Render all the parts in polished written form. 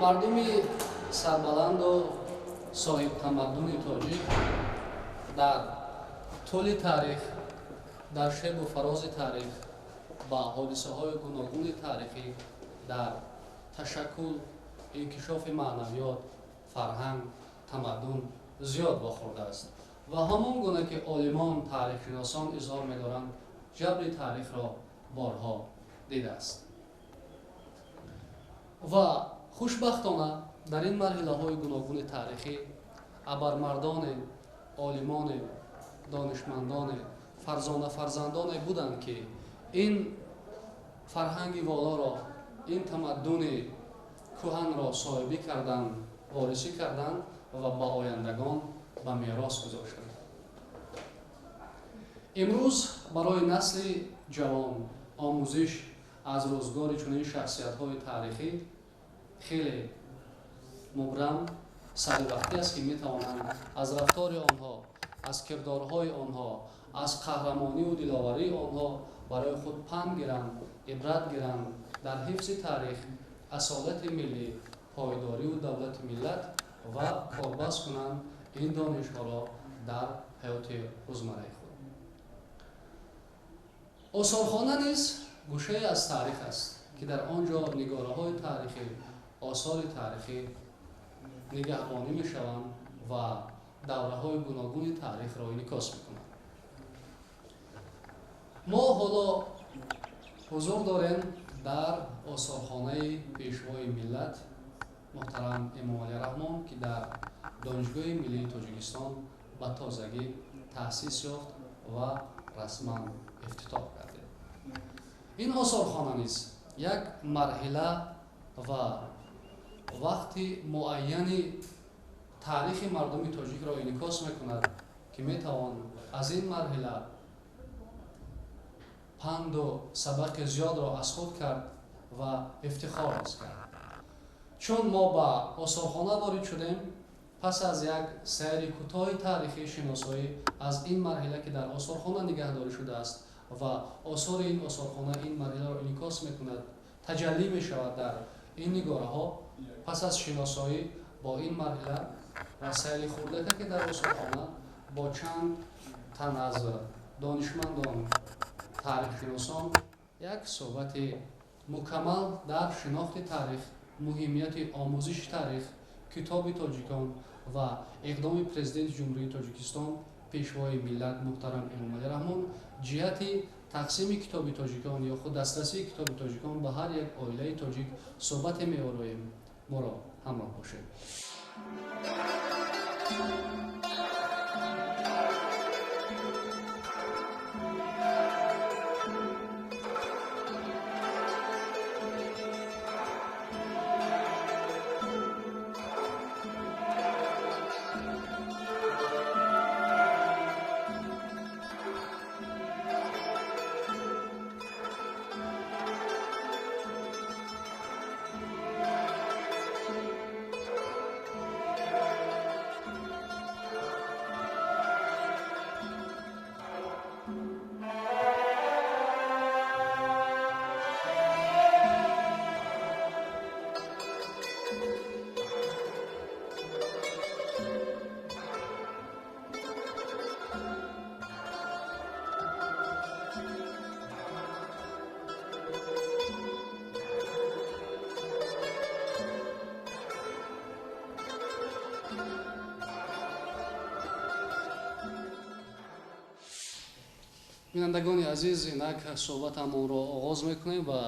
Мардуми сарбаланду соҳибтамаддуни тоҷик дар тӯли таърих, дар шебу фарози таърих ба ҳодисаҳои гуногуни таърихӣ дар ташаккул, инкишофи маънавиёт, фарҳанг, тамаддун зиёд вохӯрдааст ва ҳамон гуна ки олимон, таърихшиносон изҳор медоранд, ҷабри таърихро борҳо дидааст. Ва хушбахтона дар ин марҳилаҳои гуногуни таърихӣ абармардоне, олимоне, донишмандоне, фарзона фарзандоне буданд, ки ин фарҳанги волоро, ин тамаддуни кӯҳанро соҳибӣ карданд, ворисӣ карданд ва ба ояндагон ба мерос гузоштанд. Имрӯз барои насли ҷавон омӯзиш аз рӯзгори чунин шахсиятҳои таърихӣ хеле мубрам, саривақтӣ аст, ки метавонанд аз рафтори онҳо, аз кирдорҳои онҳо, аз қаҳрамониву диловарии онҳо барои худ панд гиранд, ибрат гиранд, дар ҳифзи таърих, асолати миллӣ, пойдориву давлати миллат ва корбаст кунанд ин донишҳоро дар ҳаёти рӯзмарраи худ. Осорхона низ гӯшае аз таърих аст, ки дар он ҷо нигораҳои таърихӣ, осори таърихӣ нигаҳбонӣ мешаванд ва давраҳои гуногуни таърихро инъикос мекунанд. Мо ҳоло ҳузур дорем дар осорхонаи пешвои миллат муҳтарам Эмомалӣ Раҳмон, ки дар Донишгоҳи миллии Тоҷикистон ба тозагӣ таъсис ёфт ва расман ифтитоҳ гардид. Ин осорхона низ як марҳила ва вақти муайяни таърихи мардуми тоҷикро инъикос мекунад, ки метавон аз ин марҳила панду сабақи зиёдро аз худ кард ва ифтихор ҳис кард. Чун мо ба осорхона ворид шудем, пас аз як сайри кӯтоҳи таърихии шиносоӣ аз ин марҳила, ки дар осорхона нигаҳдорӣ шудааст ва осори ин осорхона ин марҳиларо инъикос мекунад, таҷаллӣ мешавад дар ин нигораҳо, пас аз шиносоӣ бо ин марҳила ва сайри хурдака, ки дар осорхона бо чанд тан аз донишмандон, таърихшиносон як суҳбати мукаммал дар шинохти таърих, муҳимияти омӯзиши таърих, китоби тоҷикон ва иқдоми Президенти Ҷумҳурии Тоҷикистон, пешвои миллат муҳтарам Эмомалӣ Раҳмон ҷиҳати тақсими китоби тоҷикон ё худ дастрасии китоби тоҷикон ба ҳар як оилаи тоҷик суҳбате меороем. Моро ҳамроҳ бошед. Бинандагони азиз, инак суҳбатамонро оғоз мекунем ва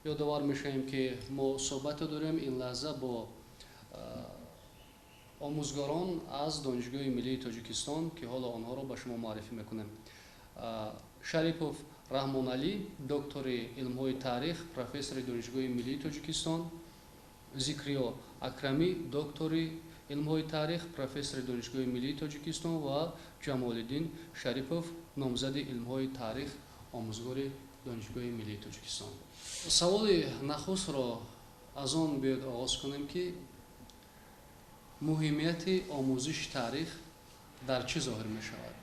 ёдовар мешавем, ки мо суҳбате дорем ин лаҳза бо омӯзгорон аз Донишгоҳи миллии Тоҷикистон, ки ҳоло онҳоро ба шумо муаррифӣ мекунем. Шарипов Раҳмоналӣ, доктори илмҳои таърих, профессори Донишгоҳи миллии Тоҷикистон, Зикриё Акрамӣ, доктори илмҳои таърих, профессори Донишгоҳи миллии Тоҷикистон ва Ҷамолиддин Шарипов, номзади илмҳои таърих, омӯзгори Донишгоҳи миллии Тоҷикистон. Саволи нахустро аз он биёед оғоз кунем, ки муҳимияти омӯзиши таърих дар чӣ зоҳир мешавад?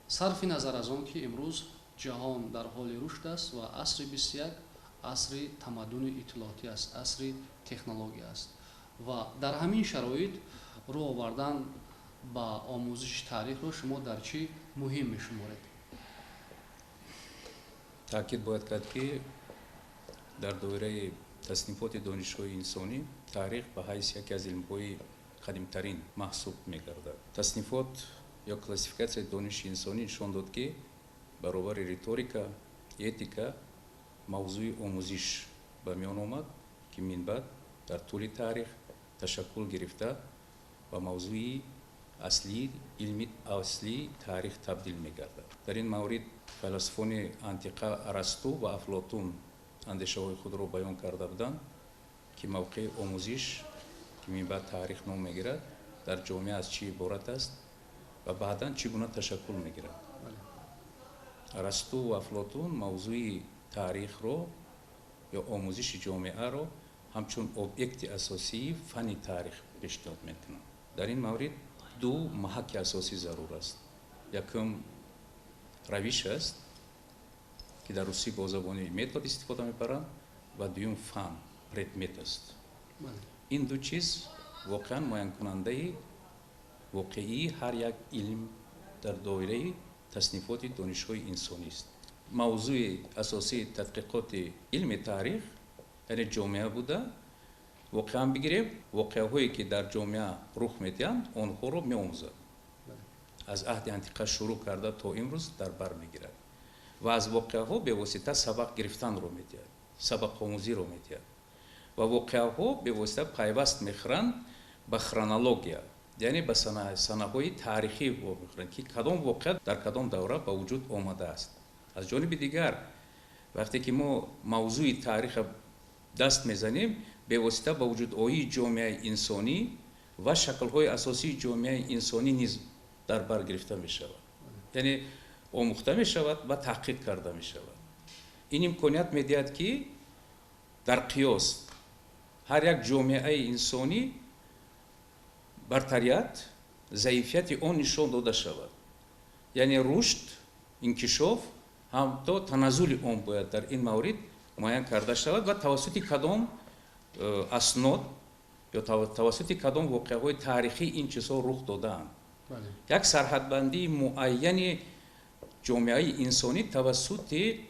Сарфи назар аз он ки имрӯз ҷаҳон дар ҳоли рушд аст ва асри 21 Асри тамаддуни иттилоотӣ аст, асри технология аст ва дар ҳамин шароит рӯ овардан ба омӯзиши таърихро шумо дар чӣ муҳим мешуморед? Таъкид бояд кард, ки дар доираи таснифоти донишҳои инсонӣ таърих ба ҳайси яке аз илмҳои қадимтарин маҳсуб мегардад. Таснифот ё классификатсияи дониши инсонӣ нишон дод, ки баробари риторика, этика мавзӯи омӯзиш ба миён омад, ки минбаъд дар тӯли таърих ташаккул гирифта ба мавзӯи аслии илми аслии таърих табдил мегардад. Дар ин маврид файласуфони антиқа Арасту ва Афлотун андешаҳои худро баён карда буданд, ки мавқеи омӯзиш, ки минбаъд таърих ном мегирад, дар ҷомеа аз чӣ иборат аст ва баъдан чӣ гуна ташаккул мегирад. Арасту ва Афлотун мавзӯи таърихро ё омӯзиши ҷомеаро ҳамчун объекти асосии фанни таърих пешниҳод мекунанд. Дар ин маврид ду маҳаки асосӣ зарур аст. Якум равиш аст, ки дар русӣ бо забони метод истифода мебаранд, ва дуюм фан, предмет аст. Ин ду чиз воқеан муайянкунандаи воқеии ҳар як илм дар доираи таснифоти донишҳои инсонист. Мавзӯи асосии тадқиқоти илми таърих яъне ҷомеа буда, воқеан бигирем, воқеаҳое ки дар ҷомеа рух медиҳанд, онҳоро меомӯзад. Аз аҳди антиқа шурӯъ карда то имрӯз дар бар мегирад ва аз воқеаҳо бевосита сабақ гирифтанро медиҳад, сабақомӯзиро медиҳад ва воқеаҳо бевосита пайваст мехӯранд ба хронология, яъне ба санаҳои таърихӣ вомехӯранд, ки кадом воқеа дар кадом давра ба вуҷуд омадааст. Аз ҷониби дигар, вақте ки мо мавзӯи таъриха даст мезанем, бевосита ба вуҷудоии ҷомеаи инсонӣ ва шаклҳои асосии ҷомеаи инсонӣ низ дар бар гирифта мешавад, яъне омӯхта мешавад ва таҳқиқ карда мешавад. Ин имконият медиҳад, ки дар қиёс ҳар як ҷомеаи инсонӣ бартарият, заифияти он нишон дода шавад, яъне рушд, инкишоф ҳам то таназзули он бояд дар ин маврид муайян карда шавад ва тавассути кадом аснод ё тавассути кадом воқеаҳои таърихӣ ин чизҳо рух додаанд. Як сарҳадбандии муайяни ҷомеаи инсонӣ тавассути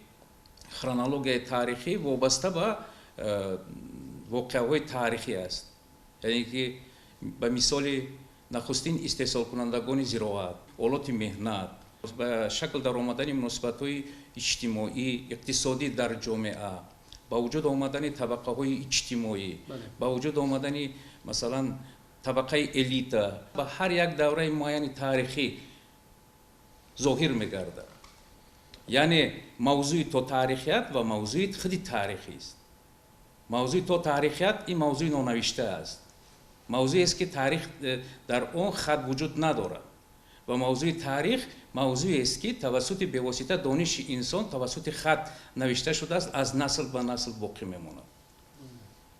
хронологияи таърихӣ вобаста ба воқеаҳои таърихӣ аст. Яъне ки ба мисоли нахустин истеҳсолкунандагони зироат, олоти меҳнат, ба шакл даромадани муносибатҳои иҷтимоӣ, иқтисодӣ дар ҷомеа, ба вуҷуд омадани табақаҳои иҷтимоӣ, ба вуҷуд омадани масалан табақаи элита ба ҳар як давраи муайяни таърихӣ зоҳир мегардад. Яъне мавзӯи то таърихият ва мавзӯи худи таърихист. Мавзӯи то таърихият ин мавзӯи нонавишта аст, мавзӯест, ки таърих дар он хат вуҷуд надорад, ва мавзӯи таърих мавзӯест, ки тавассути бевосита дониши инсон тавассути хат навишта шудааст, аз насл ба насл боқӣ мемонад.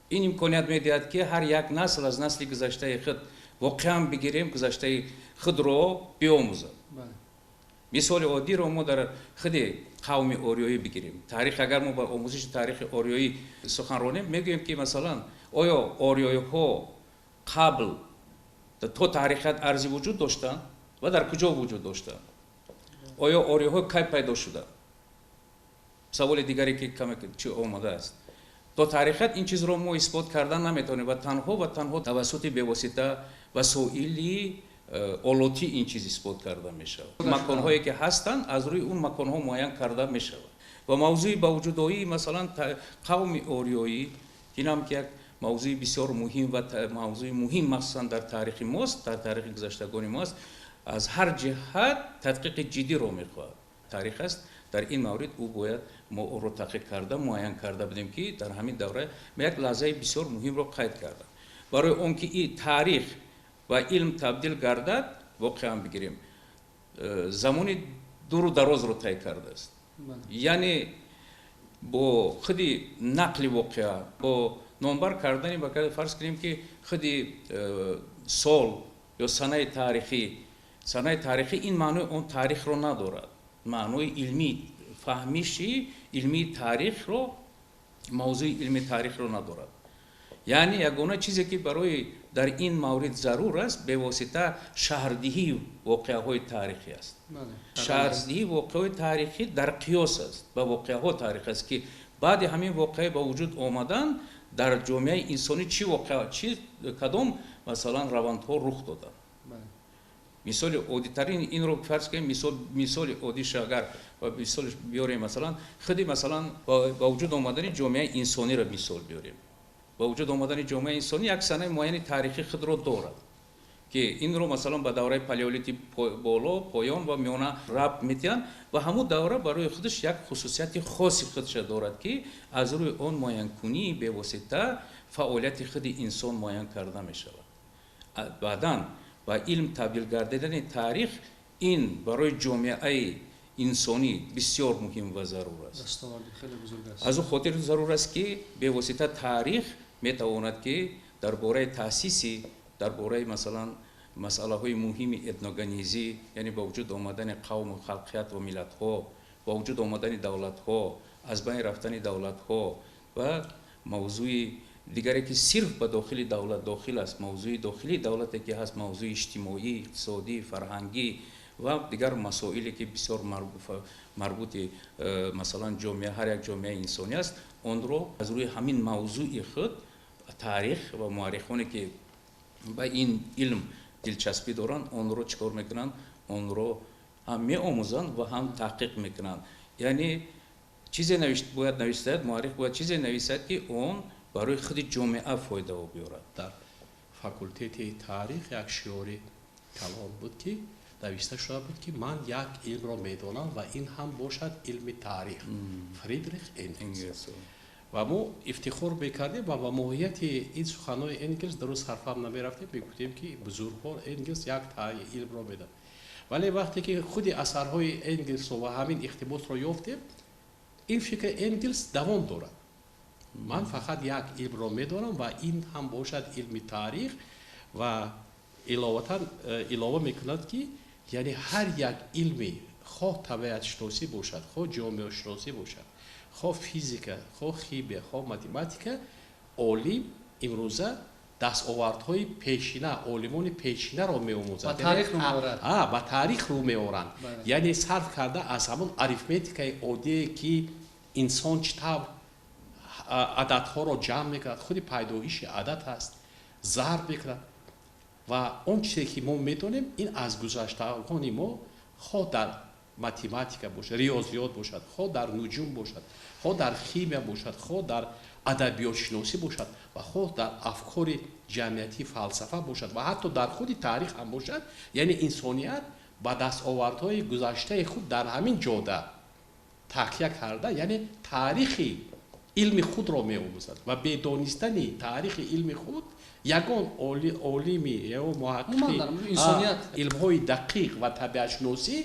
Ин имконият медиҳад, ки ҳар як насл аз насли гузаштаи худ, воқеан бигирем, гузаштаи худро биомӯзад. Мисоли оддиро мо дар худи қавми ориёӣ бигирем. Таърих, агар мо ба омӯзиши таърихи ориёӣ сухан ронем, мегӯем, ки масалан оё ориёиҳо қабл то таърихият арзи вуҷуд доштанд ва дар куҷо вуҷуд доштанд? Оё ориёҳо кай пайдо шуданд? Саволи дигаре, ки каме чи омадааст. То таърихият ин чизро мо исбот кардан наметавонем ва танҳо тавассути бевосита васоили олотӣ ин чиз исбот карда мешавад. Маконҳое ки ҳастанд, аз рӯи он маконҳо муайян карда мешавад. Ва мавзӯи ба вуҷудоии масалан қавми ориёӣ, инам ки як мавзӯи бисёр муҳим ва мавзӯи муҳим махсусан дар таърихи мост, дар таърихи гузаштагони мост, аз ҳар ҷиҳат тадқиқи ҷиддиро мехоҳад. Таърих аст, дар ин маврид ӯ бояд мо ӯро таҳқиқ карда, муайян карда будем, ки дар ҳамин давра як лаҳзаи бисёр муҳимро қайд кардам. Барои он ки и таърих ва илм табдил гардад, воқеан бигирем, замони дуру дарозро тай кардааст. Яъне бо худи нақли воқеа, бо номбар кардани, фарз кунем, ки худи сол ё санаи таърихӣ, санаи таърихӣ ин маънои он таърихро надорад. Маънои илмӣ, фаҳмиши илмии таърихро Мавзӯи илми таърихро надорад. Яъне ягона чизе ки барои дар ин маврид зарур аст, бевосита шаҳрдиҳии воқеаҳои таърихӣ аст. Шаҳрдиҳии воқеаҳои таърихӣ дар қиёс аст ба воқеаҳо таърих аст, ки баъди ҳамин воқеа ба вуҷуд омадан дар ҷомеаи инсонӣ чӣ воқеа, чӣ кадом масалан равандҳо рух доданд. Мисоли оддитарин инро фарз кунем, мисоли оддиша агар мисол биёрем, масалан худи масалан ба вуҷуд омадани ҷомеаи инсониро мисол биёрем. Ба вуҷуд омадани ҷомеаи инсонӣ як санаи муайяни таърихӣ худро дорад, ки инро масалан ба давраи палеолити боло, поён ва миёна рабт медиҳанд ва ҳамун давра барои худаш як хусусияти хоси худша дорад, ки аз рӯи он муайянкунии бевосита фаъолияти худи инсон муайян карда мешавад. Баъдан ба илм табдил гардидани таърих ин барои ҷомеаи инсонӣ бисёр муҳим ва зарур аст. Аз ӯ хотир зарур аст, ки бевосита таърих метавонад, ки дар бораи таъсиси, дар бораи масалан масъалаҳои муҳими этногенезӣ, яъне ба вуҷуд омадани қавму халқият ва миллатҳо, ба вуҷуд омадани давлатҳо, аз байн рафтани давлатҳо ва мавзӯи дигаре ки сирф ба дохили давлат дохил аст, мавзӯи дохилии давлате ки ҳаст, мавзӯи иҷтимоӣ, иқтисодӣ, фарҳангӣ ва дигар масоиле ки бисёр марбути масалан ҷомеа, ҳар як ҷомеаи инсонӣ аст, онро аз рӯи ҳамин мавзӯи худ таърих ва муаррихоне ки ба ин илм дилчаспӣ доранд, онро чӣ кор мекунанд? Онро ҳам меомӯзанд ва ҳам таҳқиқ мекунанд. Яъне чизе бояд нависад, муаррих бояд чизе нависад, ки он барои худи ҷомеа фоидао биёрад. Дар факултети таърих як шиори калон буд, ки навишта шуда буд, ки ман як илмро медонам ва ин ҳам бошад илми таърих. Фридрих Энгелс. Ва мо ифтихор мекардем ва ба моҳияти ин суханҳои Энгелс дуруст ҳарфам намерафтем, мегуфтем, ки бузургвор Энгелс як илмро медонад. Вале вақте ки худи асарҳои Энгелсро ва ҳамин иқтибосро ёфтем, ин фикри Энгелс давом дорад. Ман фақат як илмро медонам ва ин ҳам бошад илми таърих. Ва иловатан илова мекунад, ки яъне ҳар як илми, хоҳ табиатшиносӣ бошад, хоҳ ҷомеашиносӣ бошад, хоҳ физика, хоҳ химия, хоҳ математика, олим имрӯза дастовардҳои пешина, олимони пешинаро меомӯзад. Ба таърих рӯ меорад. Ба таърих рӯ меоранд. Яъне сарф карда аз ҳамон арифметикаи оддие, ки инсон чӣ тавр ададҳоро ҷамъ мекунад, худи пайдоиши адад аст, зарб мекунад. Ва он чизе ки мо медонем, ин аз гузаштагони мо, хоҳ дар математика бошад, риёзиёт бошад, хоҳ дар нуҷум бошад, хоҳ дар химия бошад, хоҳ дар адабиётшиносӣ бошад ва хоҳ дар афкори ҷамъиятӣ, фалсафа бошад ва ҳатто дар худи таърих ҳам бошад. Яъне инсоният ба дастовардҳои гузаштаи худ дар ҳамин ҷода такя карда, яъне таърихи илми худро меомӯзад ва бедонистани таърихи илми худ ягон олими ё муҳаққиқи илмҳои дақиқ ва табиатшиносӣ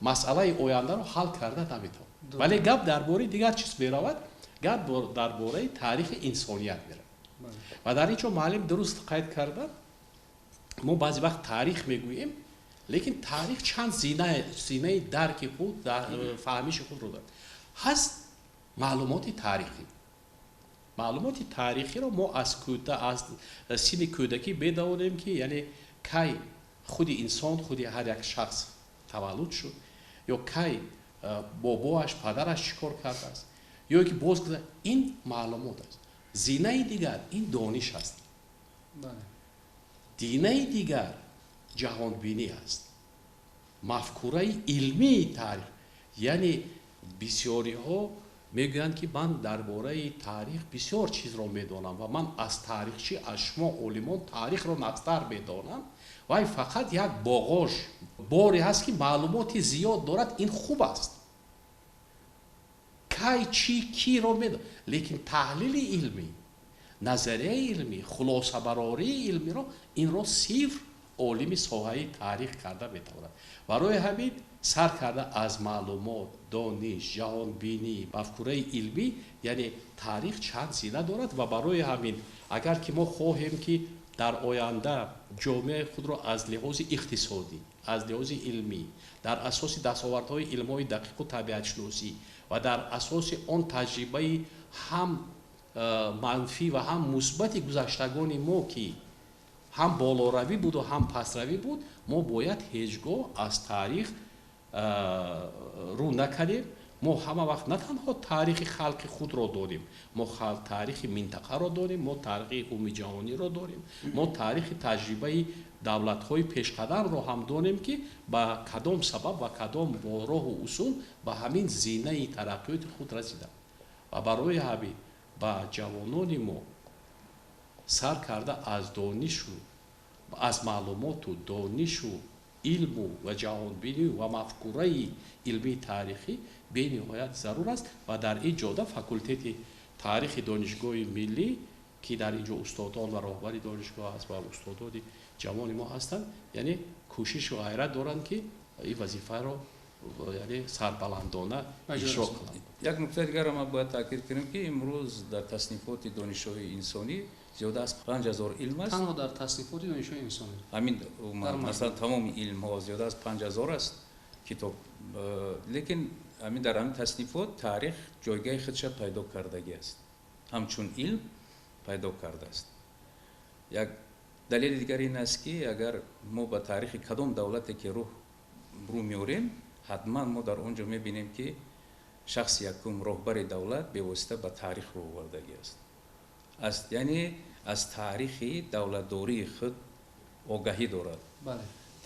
масъалаи ояндаро ҳал карда наметавонад. Вале гап дар бораи дигар чиз меравад, гап дар бораи таърихи инсоният меравад. Ва дар ин ҷо муаллим дуруст қайд карда, мо баъзе вақт таърих мегӯем, лекин таърих чанд зинаи дарки худ, фаҳмиши худро дорад. Ҳаст маълумоти таърихӣ. Маълумоти таърихиро мо аз синни кӯдакӣ медонем, ки яъне кай худи инсон, худи ҳар як шахс таваллуд шуд, ё кай бобоаш, падараш чӣ кор кардааст, ё ки боз ин маълумот аст. Зинаи дигар ин дониш аст. Динаи дигар ҷаҳонбинӣ аст, мафкураи илмии таърих. Яъне бисёриҳо мегӯянд, ки ман дар бораи таърих бисёр чизро медонам ва ман аз таърихчӣ, аз шумо олимон таърихро нағзтар медонам. Вай фақат як боғош боре ҳаст, ки маълумоти зиёд дорад, ин хуб аст. Кай, чӣ, киро медонад, лекин таҳлили илмӣ, назарияи илмӣ, хулосабарории илмиро инро сирф олими соҳаи таърих карда метавонад. Барои ҳамин сар карда аз маълумот, дониш, ҷаҳонбинӣ, мафкураи илмӣ, яъне таърих чанд зина дорад. Ва барои ҳамин агар ки мо хоҳем, ки дар оянда ҷомеаи худро аз лиҳози иқтисодӣ, аз лиҳози илмӣ, дар асоси дастовардҳои илмҳои дақиқу табиатшиносӣ ва дар асоси он таҷрибаи ҳам манфӣ ва ҳам мусбати гузаштагони мо, ки ҳам болоравӣ буду ҳам пастравӣ буд, мо бояд ҳеҷ гоҳ аз таърих рӯ накардем. Мо ҳама вақт на танҳо таърихи халқи худро дорем, мо таърихи минтақаро дорем, мо таърихи умумиҷаҳониро дорем, мо таърихи таҷрибаи давлатҳои пешқадамро ҳам дорем, ки ба кадом сабаб ва кадом роҳу усул ба ҳамин зинаи тараққиёти худ расиданд. Ва барои ҳамин ба ҷавонони мо сар карда аз донишу аз маълумоту донишу илму ва ҷаҳонбинӣ ва мафкураи илмии таърихӣ бениҳоят зарур аст. Ва дар ин ҷода факултети таърихи Донишгоҳи миллӣ, ки дар ин ҷо устодон ва роҳбари донишгоҳ аст ва устодони ҷавони мо ҳастанд, яъне кӯшишу ғайрат доранд, ки ин вазифаро яъне сарбаландона иҷро кунанд. Як нуктаи дигарро ман бояд таъкид кунем, ки имрӯз дар таснифоти донишҳои инсонӣ зиёда аз 5000 илм аст. Танҳо дар таснифоти донишҳои инсонӣ. Ҳамин, масалан, тамоми илмҳо зиёда аз 5000 аст китоб. Лекин ҳамин дар ҳамин таснифот таърих ҷойгоҳи худша пайдо кардагӣ аст, ҳамчун илм пайдо кардааст. Як далели дигар ин аст, ки агар мо ба таърихи кадом давлате ки рӯ меорем, ҳатман мо дар он ҷо мебинем, ки шахси якум, роҳбари давлат, бевосита ба таърих рӯ овардагӣ аст, яъне аз таърихи давлатдории худ огаҳӣ дорад,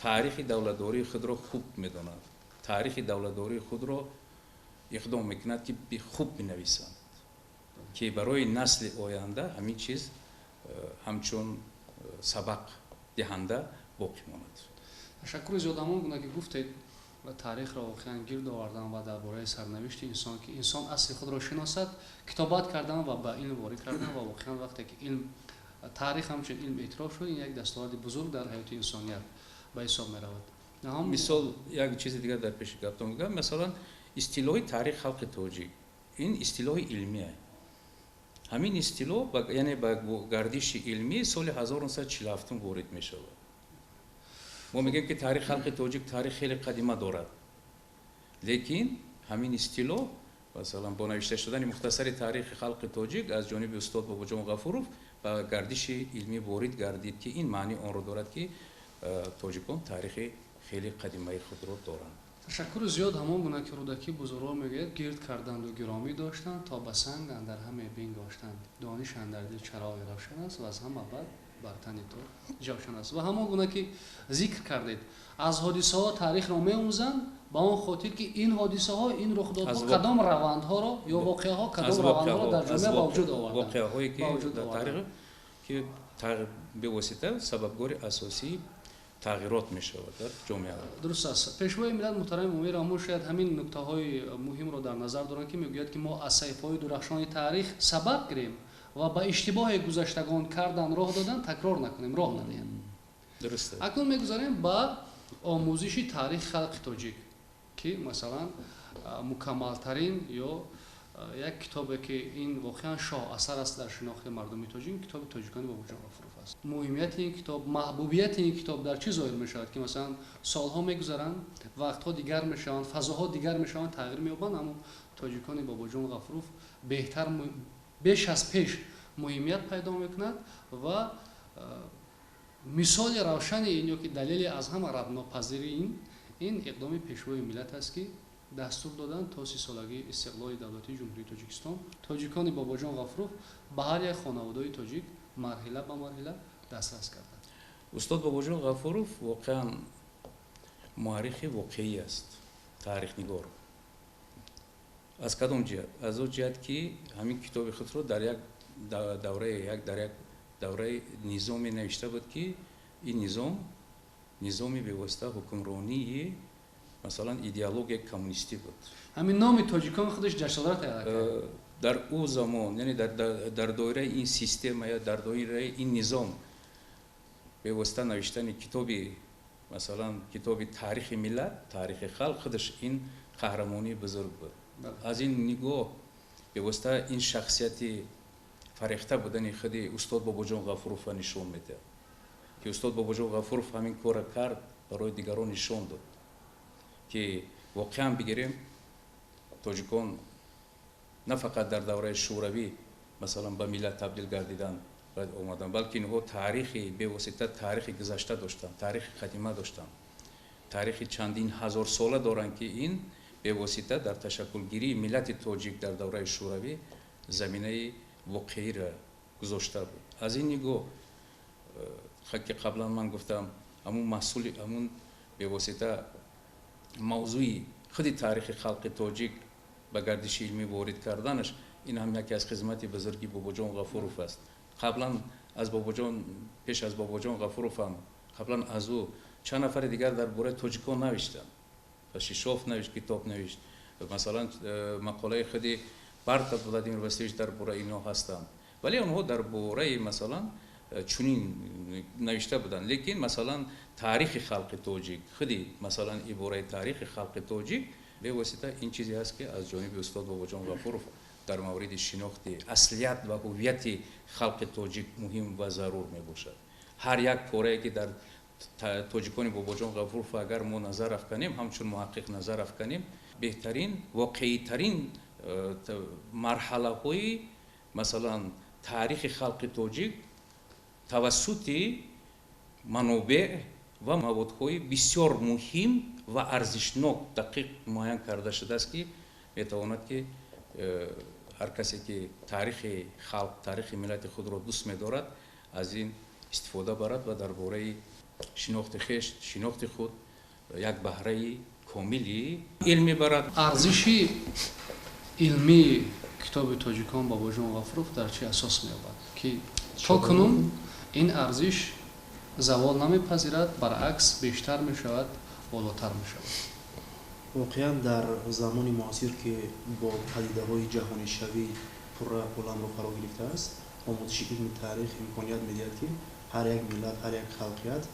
таърихи давлатдории худро хуб медонад, таърихи давлатдории худро иқдом мекунад, ки хуб бинависанд, ки барои насли оянда ҳамин чиз ҳамчун сабақ диҳанда боқӣ монад. Ташаккури зиёд. Ҳамон гуна ки гуфтед, таърихро воқеан гирд овардан ва дар бораи сарнавишти инсон, ки инсон асли худро шиносад, китобат кардан ва ба илм ворид кардан. Ва воқеан вақте ки илм, таърих ҳамчун илм эътироф шуд, ин як дастоварди бузург дар ҳаёти инсоният ба ҳисоб меравад. Мисол, як чизи дигар дар пеши гаптон мегӯям. Масалан, истилоҳи таърихи халқи тоҷик, ин истилоҳи илмие. Ҳамин истилоҳ, яъне, ба гардиши илмӣ соли 1947 ворид мешавад. Мо мегӯем, ки таърихи халқи тоҷик таърих хеле қадима дорад, лекин ҳамин истилоҳ, масалан, бо навишта шудани мухтасари таърихи халқи тоҷик аз ҷониби устод Бобоҷон Ғафуров ба гардиши илмӣ ворид гардид, ки ин маъни онро дорад, ки тоҷикон таърихи хеле қадимаи худро доранд. Ташаккури зиёд. Ҳамон гуна ки Рӯдакӣ бузургвор мегӯяд: «Гирд карданду гиромӣ доштанд, то ба санг андар ҳаме бингоштанд. Дониш андар дил чароғи равшан аст ва аз ҳама бад бар тани ту ҷавшан аст». Ва ҳамон гуна ки зикр кардед, аз ҳодисаҳо таърихро меомӯзанд, ба он хотир ки ин ҳодисаҳо, ин рухдодҳо кадом равандҳоро ё воқеаҳо кадом равандҳоро дар ҷомеа ба вуҷуд оварданд. Воқеаҳое ки дар таърих, ки бевосита сабабгори асосии тағйирот мешавад дар ҷомеа. Дуруст аст. Пешвои миллат муҳтарами Эмомалӣ Раҳмон шояд ҳамин нуктаҳои муҳимро дар назар доранд, ки мегӯяд, ки мо аз саҳифаҳои дурахшони таърих сабаб гирем ва ба иштибоҳе гузаштагон кардан, роҳ додан, такрор накунем, роҳ надиҳем. Дуруст. Акнун мегузарем ба омӯзиши таърихи халқи тоҷик, ки масалан мукаммалтарин ё як китобе, ки ин воқеан шоҳасар аст дар шинохти мардуми тоҷик, китоби «Тоҷикони Бобоҷон Ғафуров» аст. Муҳимияти ин китоб, маҳбубияти ин китоб дар чӣ зоҳир мешавад, ки масалан солҳо мегузаранд, вақтҳо дигар мешаванд, фазоҳо дигар мешаванд, тағйир меёбанд, аммо «Тоҷикони Бобоҷон Ғафуров» беҳтар, беш аз пеш муҳимият пайдо мекунад ва мисоли равшани ин ё ки далели аз ҳама раднопазири ин иқдоми Пешвои миллат аст, ки дастур доданд, то 30-солагии истиқлоли давлатии Ҷумҳурии Тоҷикистон «Тоҷикони Бобоҷон Ғафуров» ба ҳар як хонаводаи тоҷик марҳила ба марҳила дастрас карданд. Устод Бобоҷон Ғафуров воқеан муаррихи воқеӣ аст, таърихнигор. Аз кадом ҷиҳат? Аз он ҷиҳат, ки ҳамин китоби худро дар як давраи як дар як давраи низоме навишта буд, ки ин низом низоми бевосита ҳукмронии, масалан, идеологияи коммунистӣ буд. Ҳамин номи «Тоҷикон» худаш ҷасорат кард. Дар ӯ замон, яъне дар доираи ин система ё дар доираи ин низом бевосита навиштани китоби, масалан, китоби таърихи миллат, таърихи халқ, худаш ин қаҳрамонии бузург буд. Аз ин нигоҳ бевосита ин шахсияти фарехта будани худи устод Бобоҷон Ғафуровро нишон медиҳад, ки устод Бобоҷон Ғафуров ҳамин корро кард, барои дигарон нишон дод, ки воқеан бигирем, тоҷикон На фақат дар давраи Шӯравӣ, масалан, ба миллат табдил гардидан ва омадан, балки инҳо таърихи бевосита, таърихи гузашта доштанд, таърихи қадима доштанд, таърихи чандин ҳазорсола доранд, ки ин бевосита дар ташаккулгирии миллати тоҷик дар давраи Шӯравӣ заминаи воқеиро гузошта буд. Аз ин нигоҳ, ки қаблан ман гуфтам, ҳамун маҳсули ҳамун бевосита мавзӯи худи таърихи халқи тоҷик ба гардиши илмӣ ворид карданаш, ин ҳам яке аз хизмати бузурги Бобоҷон Ғафуров аст. Қаблан аз Бобоҷон, пеш аз Бобоҷон Ғафуров ҳам, қаблан аз ӯ чанд нафари дигар дар бораи тоҷикон навиштанд. Шишов навишт, китоб навишт. Масалан, мақолаи худи Бартов Владимир Васильевич дар бораи инҳо ҳастанд. Вале онҳо дар бораи, масалан, чунин навишта буданд. Лекин, масалан, таърихи халқи тоҷик, худи, масалан, ибораи таърихи халқи тоҷик бевосита ин чизе ҳаст, ки аз ҷониби устод Бобоҷон Ғафуров дар мавриди шинохти аслият ва ҳуввияти халқи тоҷик муҳим ва зарур мебошад. Ҳар як порае, ки дар тоҷикони Бобоҷон Ғафуров агар мо назар афканем, ҳамчун муҳаққиқ назар афканем, беҳтарин, воқеитарин марҳалаҳои, масалан, таърихи халқи тоҷик тавассути манобеъ ва маводҳои бисёр муҳим ва арзишнок дақиқ муайян карда шудааст, ки метавонад, ки ҳар касе, ки таърихи халқ, таърихи миллати худро дӯст медорад, аз ин истифода барад ва дар бораи шинохти хеш, шинохти худ як баҳраи комили илм мебарад. Арзиши илмии китоби тоҷикон Бобоҷон Ғафуров дар чӣ асос меёбад, ки то кунун ин арзиш завол намепазирад, баръакс бештар мешавад, болотар мешавад? Воқеан, дар замони муосир, ки бо падидаҳои ҷаҳонишавӣ пурра оламро фаро гирифтааст, омӯзиши илми таърих имконият медиҳад, ки ҳар як миллат, ҳар як халқият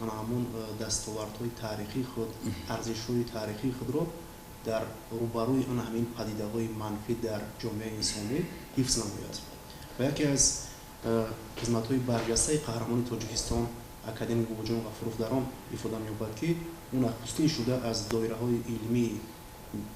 ана ҳамун дастовардҳои таърихии худ, арзишҳои таърихии худро дар рӯбарӯи ана ҳамин падидаҳои манфӣ дар ҷомеаи инсонӣ ҳифз намояд. Ва яке аз хизматҳои барҷастаи қаҳрамони Тоҷикистон академик Бобоҷон Ғафуров дар он ифода меёбад, ки ӯ нахустин шуда аз доираҳои илмии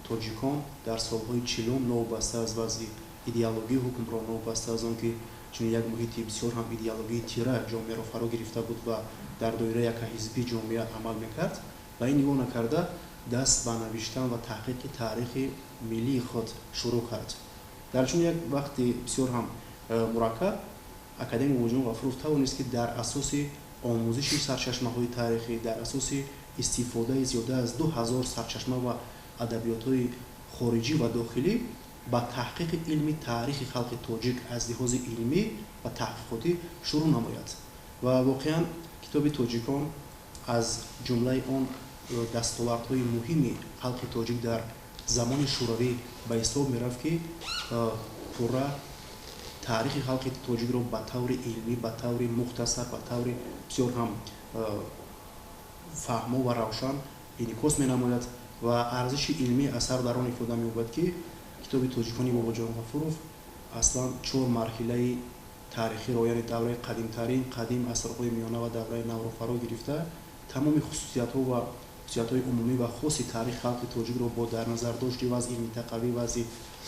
тоҷикон дар солҳои 40-ум, новобаста аз вазъи идеологии ҳукмрон, новобаста аз он ки чунин як муҳити бисёр ҳам идеологии тира ҷомеаро фаро гирифта буд ва дар доираи якаҳизбӣ ҷомеа амал мекард, ба ин нигоҳ накарда даст ба навиштан ва таҳқиқи таърихи миллии худ шурӯъ кард. Дар чунин як вақти бисёр ҳам мураккаб академик Бобоҷон Ғафуров тавонист, ки дар асоси омӯзиши сарчашмаҳои таърихӣ, дар асоси истифодаи зиёда аз 2000 сарчашма ва адабиётҳои хориҷӣ ва дохилӣ ба таҳқиқи илми таърихи халқи тоҷик аз лиҳози илмӣ ва таҳқиқотӣ шурӯъ намояд. Ва воқеан китоби тоҷикон аз ҷумлаи он дастовардҳои муҳими халқи тоҷик дар замони Шӯравӣ ба ҳисоб мерафт, ки пурра таърихи халқи тоҷикро ба таври илмӣ, ба таври мухтасар, ба таври бисёр ҳам фаҳмо ва равшан инъикос менамояд. Ва арзиши илмии асар дар он ифода меёбад, ки китоби тоҷикони Бобоҷон Ғафуров аслан чор марҳилаи таърихиро, яъне давраи қадимтарин, қадим, асрҳои миёна ва давраи навро фаро гирифта, тамоми хусусиятҳо ва хусусиятҳои умумӣ ва хоси таърихи халқи тоҷикро бо дар назардошти вазъи минтақавӣ, вазъи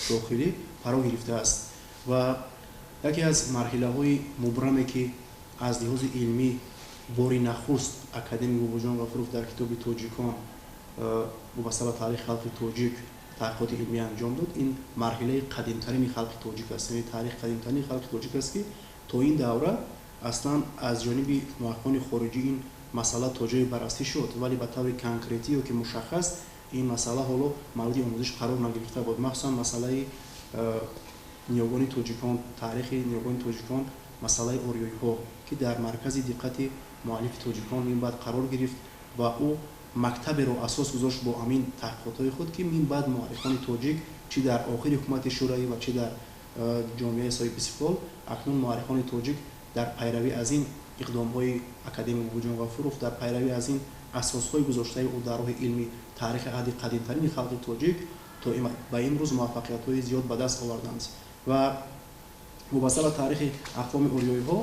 дохилӣ фаро гирифтааст. Ва яке аз марҳилаҳои мубраме, ки аз лиҳози илмӣ бори нахуст академик Бобоҷон Ғафуров дар китоби тоҷикон вобаста ба таърихи халқи тоҷик таҳқиқоти илмӣ анҷом дод, ин марҳилаи қадимтарини халқи тоҷик аст, яъне таърихи қадимтарини халқи тоҷик аст, ки то ин давра аслан аз ҷониби муҳаққиқони хориҷӣ ин масъала то ҷое баррасӣ шуд, вале ба таври конкретӣ ё ки мушаххас ин масъала ҳоло мавриди омӯзиш қарор нагирифта буд. Махсусан масъалаи ниёгони тоҷикон, таърихи ниёгони тоҷикон, масъалаи ориёиҳо, ки дар маркази диққати муаллифи тоҷикон минбаъд қарор гирифт ва ӯ мактаберо асос гузошт бо ҳамин таҳқиқотҳои худ, ки минбаъд муаррихони тоҷик чӣ дар охири ҳукумати Шӯравӣ ва чӣ дар ҷомеаи соҳибистиқлол, акнун муаррихони тоҷик дар пайравӣ аз ин иқдомҳои академик Бобоҷон Ғафуров, дар пайравӣ аз ин асосҳои гузоштаи ӯ дар роҳи илми таърихи аҳди қадимтарини халқи тоҷик то ба имрӯз муваффақиятҳои зиёд ба даст оварданд. Ва вобаста ба таърихи ақвоми ориёиҳо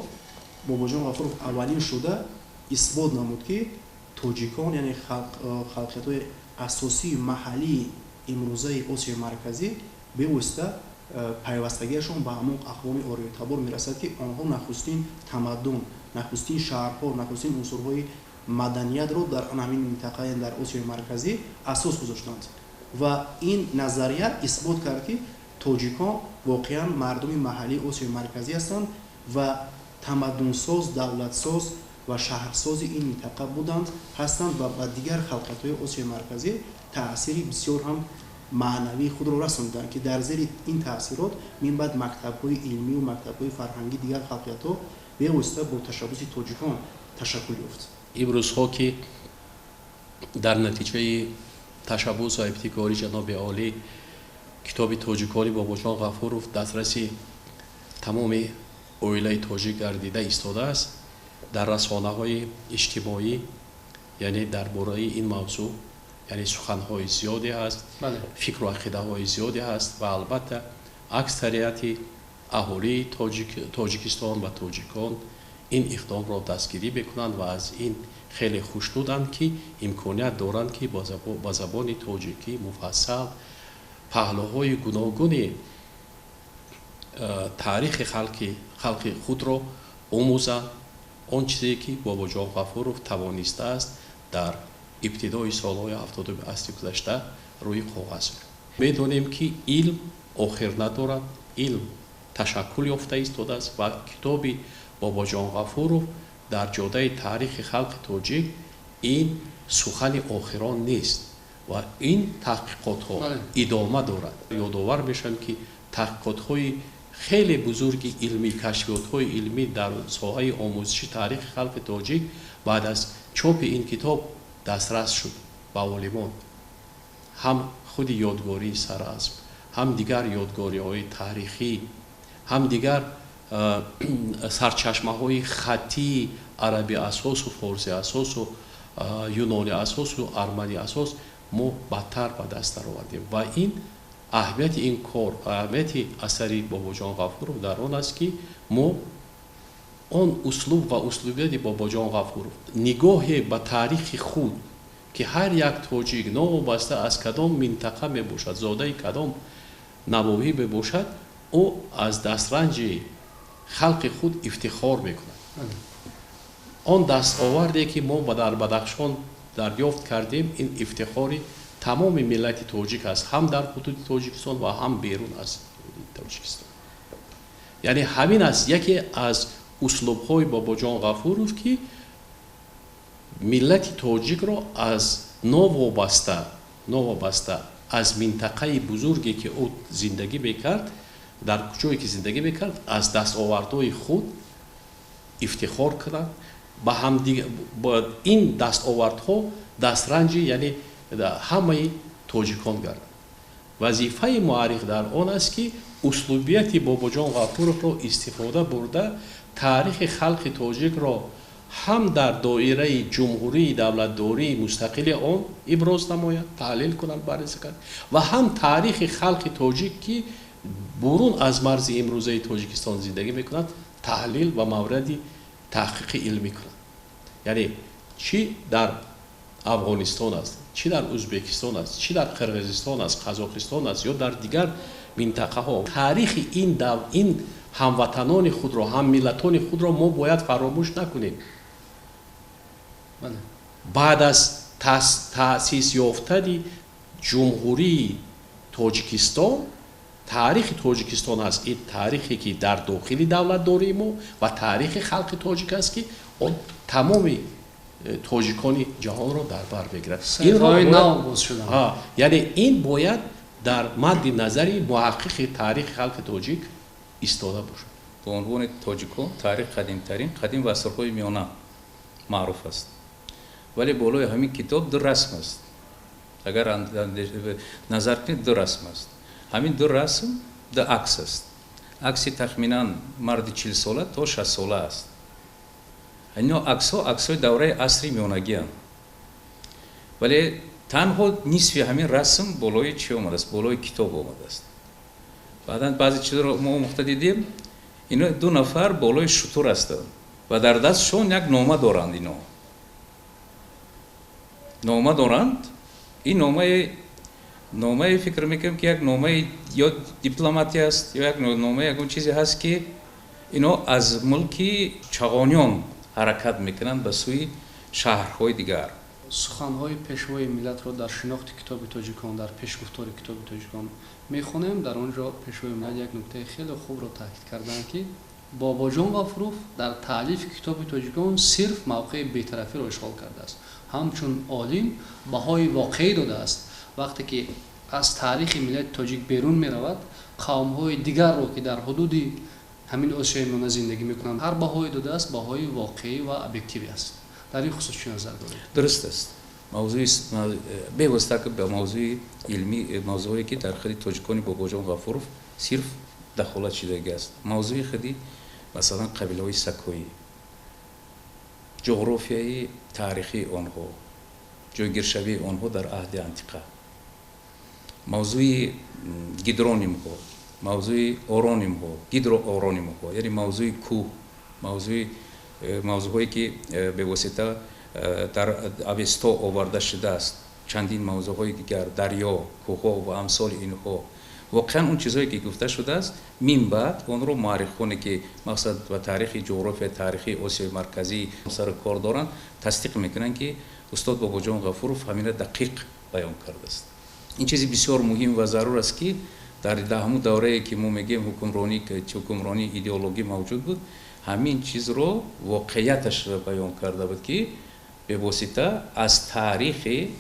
Бобоҷон Ғафуров аввалин шуда исбот намуд, ки тоҷикон, яъне халқиятҳои асосии маҳаллии имрӯзаи Осиёи Марказӣ, бевосита Пайвастагиашон ба ҳамон ақвоми ориётабор мерасад, ки онҳо нахустин тамаддун, нахустин шаҳрҳо, нахустин унсурҳои маданиятро дар ҳамин минтақа, яъне дар Осиёи Марказӣ, асос гузоштанд. Ва ин назария исбот кард, ки тоҷикон воқеан мардуми маҳаллии Осиёи Марказӣ ҳастанд ва тамаддунсоз, давлатсоз ва шаҳрсози ин минтақа буданд, ҳастанд ва ба дигар халқиятҳои Осиёи Марказӣ таъсири бисёр ҳам маънавии худро расонданд, ки дар зери ин таъсирот минбаъд мактабҳои илмию мактабҳои фарҳангии дигар халқиятҳо бевосита бо ташаббуси тоҷикон ташаккул ёфт. Имрӯзҳо, ки дар натиҷаи ташаббус ва ибтикори ҷаноби олӣ китоби «Тоҷикони» Бобоҷон Ғафуров дастраси тамоми оилаи тоҷик гардида истодааст, дар расонаҳои иҷтимоӣ, яъне дар бораи ин мавзӯъ, яъне суханҳои зиёде ҳаст, фикру ақидаҳои зиёде ҳаст ва албатта аксарияти аҳолии Тоҷикистон ва тоҷикон ин иқдомро дастгирӣ мекунанд ва аз ин хеле хушнуданд, ки имконият доранд, ки ба забони тоҷикӣ муфассал паҳлӯҳои гуногуни таърихи халқи худро омӯзанд. Он чизе ки Бобоҷон Ғафуров тавонистааст дар ибтидои солҳои 70-уми асри гузашта рӯи коғаз. Медонем, ки илм охир надорад, илм ташаккул ёфта истодааст ва китоби Бобоҷон Ғафуров дар ҷодаи таърихи халқи тоҷик ин сухани охирон нест ва ин таҳқиқотҳо идома дорад. Ёдовар мешавем, ки таҳқиқотҳои хеле бузурги илмӣ, кашфиётҳои илмӣ дар соҳаи омӯзиши таърихи халқи тоҷик баъд аз чопи ин китоб дастрас шуд ба олимон. Ҳам худи ёдгории Саразм, ҳам дигар ёдгориҳои таърихӣ, ҳам дигар сарчашмаҳои хаттии араби асосу форси асосу юнони асосу армани асос мо бадтар ба даст даровардем. Ва ин аҳамияти ин кор, аҳамияти асари Бобоҷон Ғафуров дар он аст, ки мо он услуб ва услубияти Бобоҷон Ғафуров, нигоҳе ба таърихи худ, ки ҳар як тоҷик новобаста аз кадом минтақа мебошад, зодаи кадом навоҳӣ мебошад, ӯ аз дастранҷи халқи худ ифтихор мекунад. Он дастоварде, ки мо дар Бадахшон дарёфт кардем, ин ифтихори тамоми миллати тоҷик аст, ҳам дар ҳудуди Тоҷикистон ва ҳам берун аз ҳудуди Тоҷикистон. Яъне ҳамин аст яке аз услубҳои Бобоҷон Ғафуров, ки миллати тоҷикро аз новобаста аз минтақаи бузурге, ки ӯ зиндагӣ мекард, дар ҷое ки зиндагӣ мекард, аз дастовардҳои худ ифтихор кунад, ба ин дастовардҳо дастранҷи, яъне ҳамаи тоҷикон гардад. Вазифаи муаррих дар он аст, ки услубияти Бобоҷон Ғафуровро истифода бурда, таърихи халқи тоҷикро ҳам дар доираи ҷумҳурии давлатдории мустақили он иброз намояд, таҳлил кунад, баррасӣ кунад ва ҳам таърихи халқи тоҷик, ки бурун аз марзи имрӯзаи Тоҷикистон зиндагӣ мекунад, таҳлил ва мавриди таҳқиқи илмӣ кунад. Яъне чӣ дар Афғонистон аст, чӣ дар Ӯзбекистон аст, чӣ дар Қирғизистон аст, Қазоқистон аст ё дар дигар минтақаҳо, таърихи ин ҳамватанони худро, ҳаммиллатони худро мо бояд фаромӯш накунем. Баъд аз таъсис ёфтани Ҷумҳурии Тоҷикистон таърихи Тоҷикистон аст ин таърихе, ки дар дохили давлатдории мо ва таърихи халқи тоҷик аст, ки он тамоми тоҷикони ҷаҳонро дар бар мегирад. Яъне ин бояд дар мадди назари муҳаққиқи таърихи халқи тоҷик истода бошад. Ба унвони тоҷикон таърих қадимтарин, қадим ва асрҳои миёна маъруф аст, вале болои ҳамин китоб ду расм аст. Агар назар кунед, ду расм аст. Ҳамин ду расм ду акс аст. Акси тахминан марди 40-сола то 60-сола аст. Ино аксҳо аксҳои давраи асри миёнагианд, вале танҳо нисфи ҳамин расм болои чӣ омадааст? Болои китоб омадааст. Баъдан баъзе чизро мо омӯхта дидем. Ино ду нафар болои шутур ҳастанд ва дар дастшон як нома доранд. Ино нома доранд. Ин номаи Номае, фикр мекунем, ки як номаи ё дипломатӣ аст, ё як номаи ягон чизе ҳаст, ки ино аз мулки Чағониён ҳаракат мекунанд ба сӯи шаҳрҳои дигар. Суханҳои Пешвои миллатро дар шинохти китоби тоҷикон, дар пешгуфтори китоби тоҷикон мехонем. Дар он ҷо Пешвои миллат як нуктаи хеле хубро таъкид карданд, ки Бобоҷон Ғафуров дар таълифи китоби тоҷикон сирф мавқеи бетарафиро ишғол кардааст, ҳамчун олим баҳои воқеӣ додааст. Вақте ки аз таърихи миллати тоҷик берун меравад, қавмҳои дигарро, ки дар ҳудуди ҳамин Осиёи Миёна зиндагӣ мекунанд, ҳар баҳое додааст, баҳои воқеӣ ва объективӣ аст. Дар ин хусус чӣ назар доред? Дуруст аст. Мавзӯи бевосита ки ба мавзӯи илмӣ, мавзӯҳое ки дар худи тоҷикони Бобоҷон Ғафуров сирф дахолат шудагӣ аст, мавзӯи худи, масалан, қабилаҳои сакоӣ, ҷуғрофияи таърихии онҳо, ҷойгиршавии онҳо дар аҳди антиқа, мавзӯи гидронимҳо, мавзӯи оронимҳо, гидрооронимҳо, яъне мавзӯи кӯҳ, мавзӯи мавзӯъҳое ки бевосита дар Авесто оварда шудааст, чандин мавзӯъҳои дигар, дарё, кӯҳҳо ва амсоли инҳо. Воқеан, он чизҳое ки гуфта шудааст, мин баъд онро муаррихоне, ки мақсад ба таърихи ҷуғрофияи таърихии Осиёи Марказӣ сару кор доранд, тасдиқ мекунанд, ки устод Бобоҷон Ғафуров ҳамина дақиқ баён кардааст. Ин чизи бисёр муҳим ва зарур аст, ки дар ҳамун даврае, ки мо мегӯем, ҳукмронии идеологӣ мавҷуд буд, ҳамин чизро воқеияташро баён карда буд, ки бевосита аз таърихи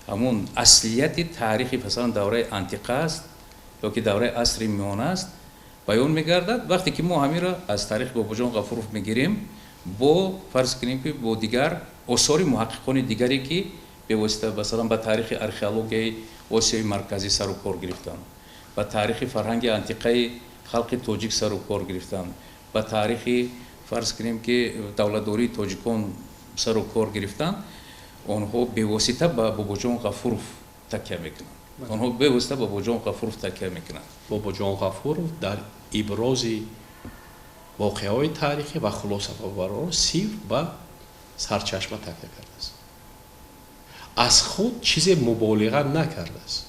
ҳамун аслияти таърихи, масалан, давраи антиқа аст ё ки давраи асри миёна аст, баён мегардад. Вақте ки мо ҳаминро аз таърихи Бобоҷон Ғафуров мегирем, бо фарз кунем, ки бо дигар осори муҳаққиқони дигаре, ки бевосита, масалан, ба таърихи археологияи Осиёи Марказӣ сару кор гирифтанд, ба таърихи фарҳанги антиқаи халқи тоҷик сару кор гирифтанд, ба таърихи, фарз кунем, ки давлатдории тоҷикон сару кор гирифтанд, онҳо бевосита ба Бобоҷон Ғафуров такя мекунанд, онҳо бевосита ба Бобоҷон Ғафуров такя мекунанд. Бобоҷон Ғафуров дар ибрози воқеаҳои таърихӣ ва хулосабарор сирф ба сарчашма такя кардааст, аз худ чизе муболиға накардааст.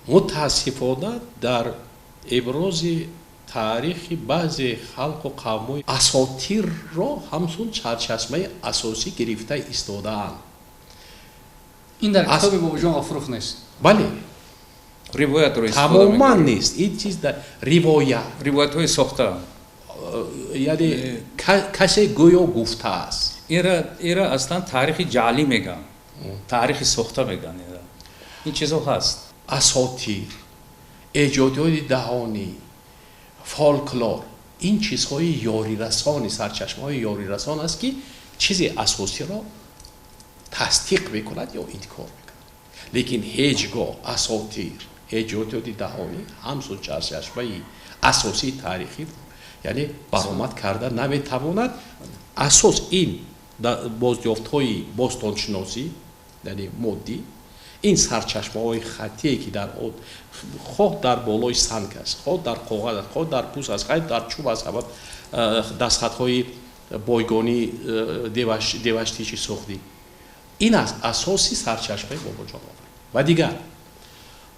Мутаассифона, дар ибрози таърихи баъзе халқу қавмҳои асотирро ҳамчун сарчашмаи асосӣ гирифта истодаанд. Ин дар китоби Бобоҷон Ғафуров нест? Бале. Ривоятро тамоман нест ин чиз, ривоят. Ривоятҳои сохта. Яъне касе гӯё гуфтааст. Ира аслан таърихи ҷаълӣ мегӯянд, таърихи сохта мегӯянд. Ин чизҳо ҳаст. Асотир, эҷодиёти даҳонӣ, фолклор — ин чизҳои ёрирасони, сарчашмаҳои ёрирасон аст, ки чизи асосиро тасдиқ мекунад ё инкор мекунад. Лекин ҳеҷ гоҳ асотир, эҷодиёти даҳонӣ ҳамчун сарчашмаи асосии таърихӣ, яъне, баромад карда наметавонад. Асос ин бозёфтҳои бостоншиносӣ, яъне моддӣ, ин сарчашмаҳои хаттие, ки дар хоҳ дар болои санг аст, хоҳ дар коғаз аст, хоҳ дар пӯст аст, хоҳ дар чӯб аст, дастхатҳои бойгонӣ, Деваштичи Суғдӣ, ин аст асоси сарчашмаи Бобоҷон ва дигар.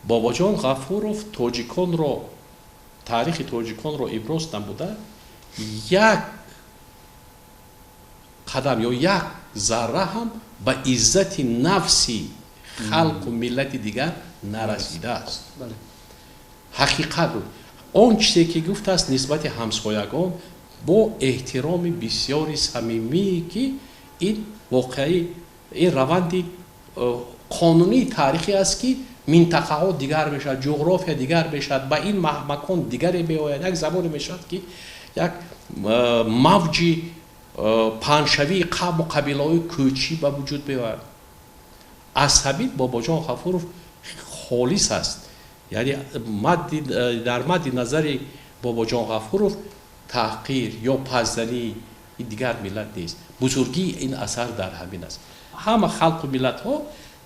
Бобоҷон Ғафуров тоҷиконро, таърихи тоҷиконро иброз намуда, як қадам ё як зарра ҳам ба иззати нафси халқу миллати дигар нарасидааст. Ҳақиқат, он чизе ки гуфтааст нисбати ҳамсоягон, бо эҳтироми бисёри самимие, ки ин воқеаи, ин раванди қонунии таърихӣ аст, ки минтақаҳо дигар мешавад, ҷуғрофия дигар мешавад, ба ин макон дигаре меояд, як замоне мешавад, ки як мавҷи паҳншавии қавму қабилаҳои кӯчӣ ба вуҷуд меояд. Аз ҳамин Бобоҷон Ғафуров холис аст, яъне дар мадди назари Бобоҷон Ғафуров таҳқир ё паззании дигар миллат нест. Бузургии ин асар дар ҳамин аст. Ҳама халқу миллатҳо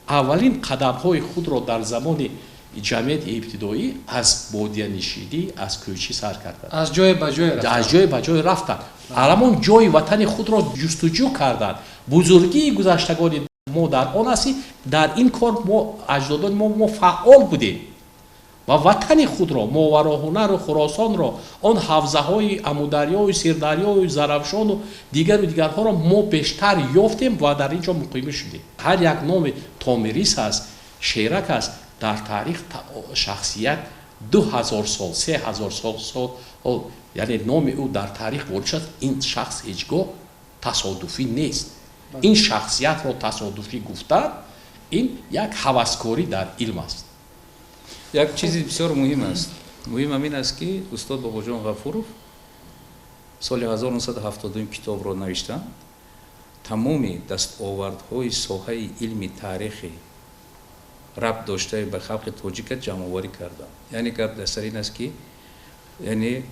аввалин қадамҳои худро дар замони ҷамъияти ибтидоӣ аз бодиянишинӣ, аз кӯчӣ сар карданд. Аз ҷое ба ҷое. Аз ҷое ба ҷое рафтанд, ҳамон ҷои ватани худро ҷустуҷӯ карданд. Бузургии гузаштагони мо дар он ҳастем, дар ин кор мо аҷдодони мо фаъол будем ва ватани худро, Мовароҳунару Хуросонро, он ҳавзаҳои Амударёю Сирдарёю Зарафшону дигару дигарҳоро мо бештар ёфтем ва дар ин ҷо муқимӣ шудем. Ҳар як номи Томирис аст, Шерак аст, дар таърих шахсият 2000 сол, 3000 сол, яъне номи ӯ дар таърих ворид шуд. Ин шахс ҳеҷ гоҳ тасодуфӣ нест. Ин шахсиятро тасодуфӣ гуфтан ин як ҳаваскорӣ дар илм аст. Як чизи бисёр муҳим аст. Муҳим ҳамин аст, ки устод Бобоҷон Ғафуров соли 1972 китобро навиштанд. Тамоми дастовардҳои соҳаи илми таърихи рабт доштаи ба халқи тоҷика ҷамъоварӣ карданд. Яъне гап дар сари ин аст, ки яъне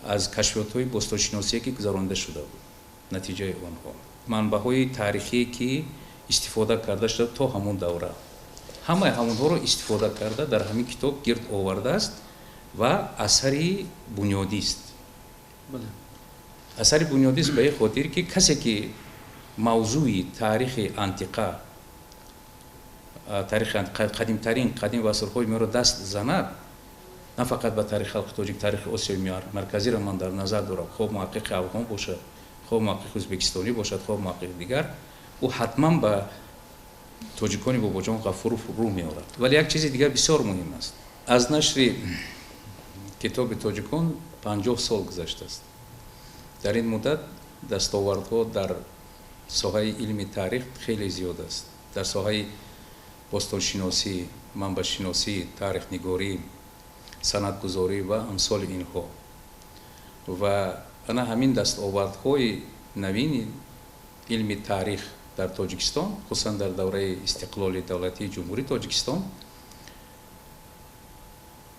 аз кашфиётҳои бостоншиносие, ки гузаронида шуда буд, натиҷаи онҳо, манбаъҳои таърихие, ки истифода карда шуда то ҳамон давра, ҳамаи ҳамонҳоро истифода карда дар ҳамин китоб гирд овардааст ва асари бунёдист. Асари бунёдист ба ин хотир, ки касе ки мавзӯи таърихи антиқа, таърихи қадимтарин қадим асрҳои миёнро даст занад, на фақат ба таърихи халқи тоҷик, таърихи Осиёи Марказиро ман дар назар дорам, хоб муҳаққиқи афғон бошад, хоб муҳаққиқи ӯзбекистонӣ бошад, хоб муҳаққиқи дигар, ӯ ҳатман ба тоҷикони Бобоҷон Ғафуров рӯ меорад. Вале як чизи дигар бисёр муҳим аст. Аз нашри китоби тоҷикон 50 сол гузаштааст. Дар ин муддат дастовардҳо дар соҳаи илми таърих хеле зиёд аст. Дар соҳаи бостоншиносӣ, манбаъшиносӣ, таърихнигорӣ, санъатгузорӣ ва амсоли инҳо. Ва ана ҳамин дастовардҳои навини илми таърих дар Тоҷикистон, хусусан дар давраи истиқлоли давлатии Ҷумҳурии Тоҷикистон,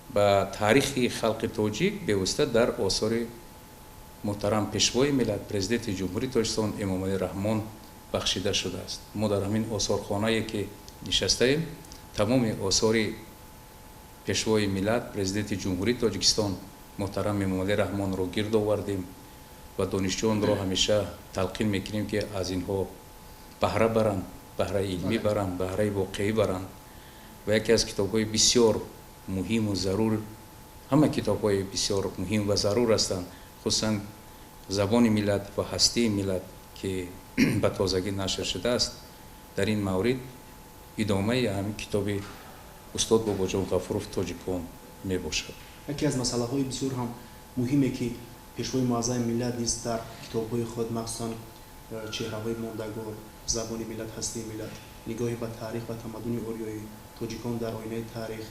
ба таърихи халқи тоҷик бевосита дар осори муҳтарам Пешвои миллат, Президенти Ҷумҳурии Тоҷикистон Эмомалӣ Раҳмон бахшида шудааст. Мо дар ҳамин осорхонае, ки нишастаем, тамоми осори Пешвои миллат, Президенти Ҷумҳурии Тоҷикистон муҳтарам Эмомалӣ Раҳмонро гирд овардем ва донишҷӯёнро ҳамеша талқин мекунем, ки аз инҳо баҳра баранд, баҳраи илмӣ баранд, баҳраи воқеӣ баранд. Ва яке аз китобҳои бисёр муҳиму зарур, ҳама китобҳои бисёр муҳим ва зарур ҳастанд, хусусан забони миллат ва ҳастии миллат, ки ба тозагӣ нашр шудааст, дар ин маврид идомаи ҳамин китоби устод Бобоҷон Ғафуров тоҷикон мебошад. Яке аз масъалаҳои бисёр ҳам муҳиме, ки Пешвои муаззами миллат низ дар китобҳои худ, махсусан чеҳраҳои мондагор, забони миллат, ҳастии миллат, нигоҳе ба таърих ва тамаддуни ориёӣ, тоҷикон дар оинаи таърих,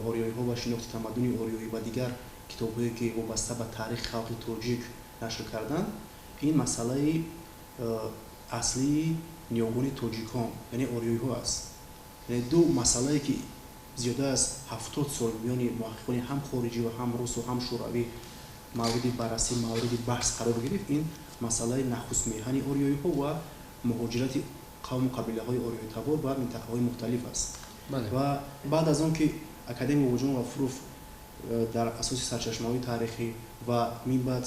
ориёиҳо ва шинохти тамаддуни ориёӣ ва дигар китобҳое, ки вобаста ба таърихи халқи тоҷик нашр карданд, ин масъалаи аслии ниёгони тоҷикон, яъне ориёиҳо аст. Яъне ду масъалае, ки зиёда аз 70 сол миёни муҳаққиқони ҳам хориҷӣ ва ҳам русу ҳам шӯравӣ мавриди баррасӣ, мавриди баҳс қарор гирифт, ин масъалаи нахустмеҳани ориёиҳо ва муҳоҷирати қавму қабилаҳои ориёитабор ба минтақаҳои мухталиф аст. Ва баъд аз он ки академик Бобоҷон Ғафуров дар асоси сарчашмаҳои таърихӣ ва минбаъд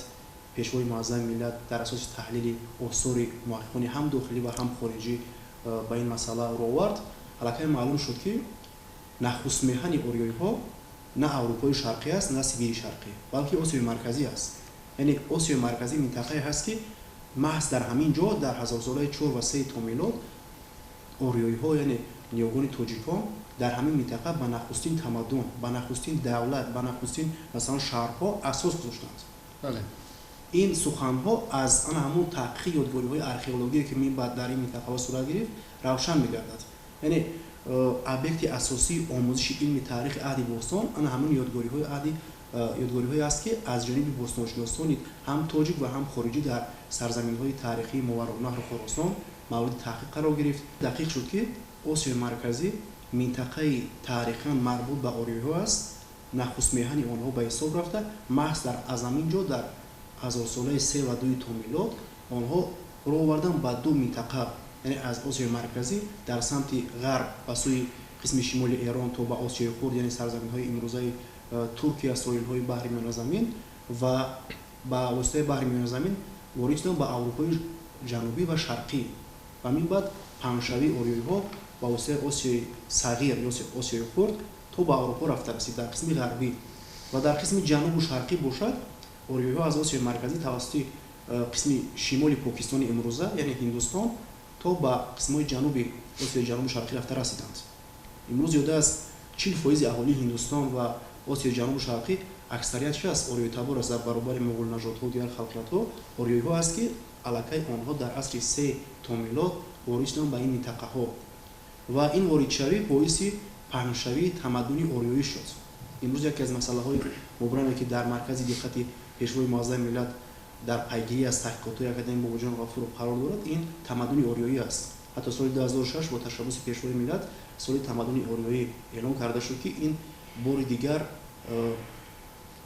Пешвои муаззами миллат дар асоси таҳлили осори муҳаққиқони ҳам дохилӣ ва ҳам хориҷӣ ба ин масъала рӯ овард, аллакай маълум шуд, ки нахустмеҳани ориёиҳо на Аврупои Шарқӣ аст, на Сибири Шарқӣ, балки Осиёи Марказӣ аст. Яъне Осиёи Марказӣ минтақае ҳаст, ки маҳз дар ҳамин ҷо дар ҳазорсолаи 4 ва 3 то милод ориёиҳо, яъне ниёгони тоҷикон, дар ҳамин минтақа ба нахустин тамаддун, ба нахустин давлат, ба нахустин масалан шаҳрҳо асос гузоштанд. Ин суханҳо аз ана ҳамон таҳқиқи ёдгориҳои археологие, ки минбаъд дар ин минтақаҳо сурат гирифт, равшан мегардад. Яъне объекти асосии омӯзиши илми таърихи аҳди бостон ана ҳамон ёдгориҳои аҳди ёдгориҳое аст, ки аз ҷониби бостоншиносони ҳам тоҷик ва ҳам хориҷӣ дар сарзаминҳои таърихии Мовароуннаҳру Хуросон мавриди таҳқиқ қарор гирифт. Дақиқ шуд, ки Осиёи Марказӣ минтақаи таърихан марбут ба ориёиҳо аст, нахустмеҳани онҳо ба ҳисоб рафта, маҳз дар аз ҳамин ҷо дар ҳазорсолаи 3 ва 2 то милод онҳо рӯ овардан ба ду минтақа, яъне аз Осиёи Марказӣ дар самти ғарб ба сӯи қисми шимоли Эрон то ба Осиёи Хурд, яъне сарзаминҳои имрӯзаи Туркия, соҳилҳои баҳри Миёназамин, ва ба воситаи баҳри Миёназамин ворид шуданд ба Аврупои Ҷанубӣ ва Шарқӣ. Ва минбаъд паҳншавии ориёиҳо ба воситаи Осиёи Сағир ё Осиёи Хурд то ба Аврупо рафта расид дар қисми ғарбӣ. Ва дар қисми ҷанубу шарқӣ бошад, ориёиҳо аз Осиёи Марказӣ тавассути қисми шимоли Покистони имрӯза, яъне Ҳиндустон, то ба қисмҳои ҷануби Осиёи Ҷанубу Шарқӣ рафта расиданд. Имрӯз зиёда аз 40% аҳолии Ҳиндустон ва Осиёи Ҷанубу Шарқӣ аксарият чи аст? Ориёитабор аст. Дар баробари муғулнажодҳо дигар халқиятҳо ориёиҳо аст, ки аллакай онҳо дар асри 3 то милод ворид шуданд ба ин минтақаҳо ва ин воридшавӣ боиси паҳншавии тамаддуни ориёӣ шуд. Имрӯз яке аз масъалаҳои мубраме, ки дар маркази диққати Пешвои муаззами миллат дар пайгирӣ аз таҳқиқотҳои академик Бобоҷон Ғафуров қарор дорад, ин тамаддуни ориёӣ аст. Ҳатто соли 2006 бо ташаббуси Пешвои миллат соли тамаддуни ориёӣ эълон карда шуд, ки ин бори дигар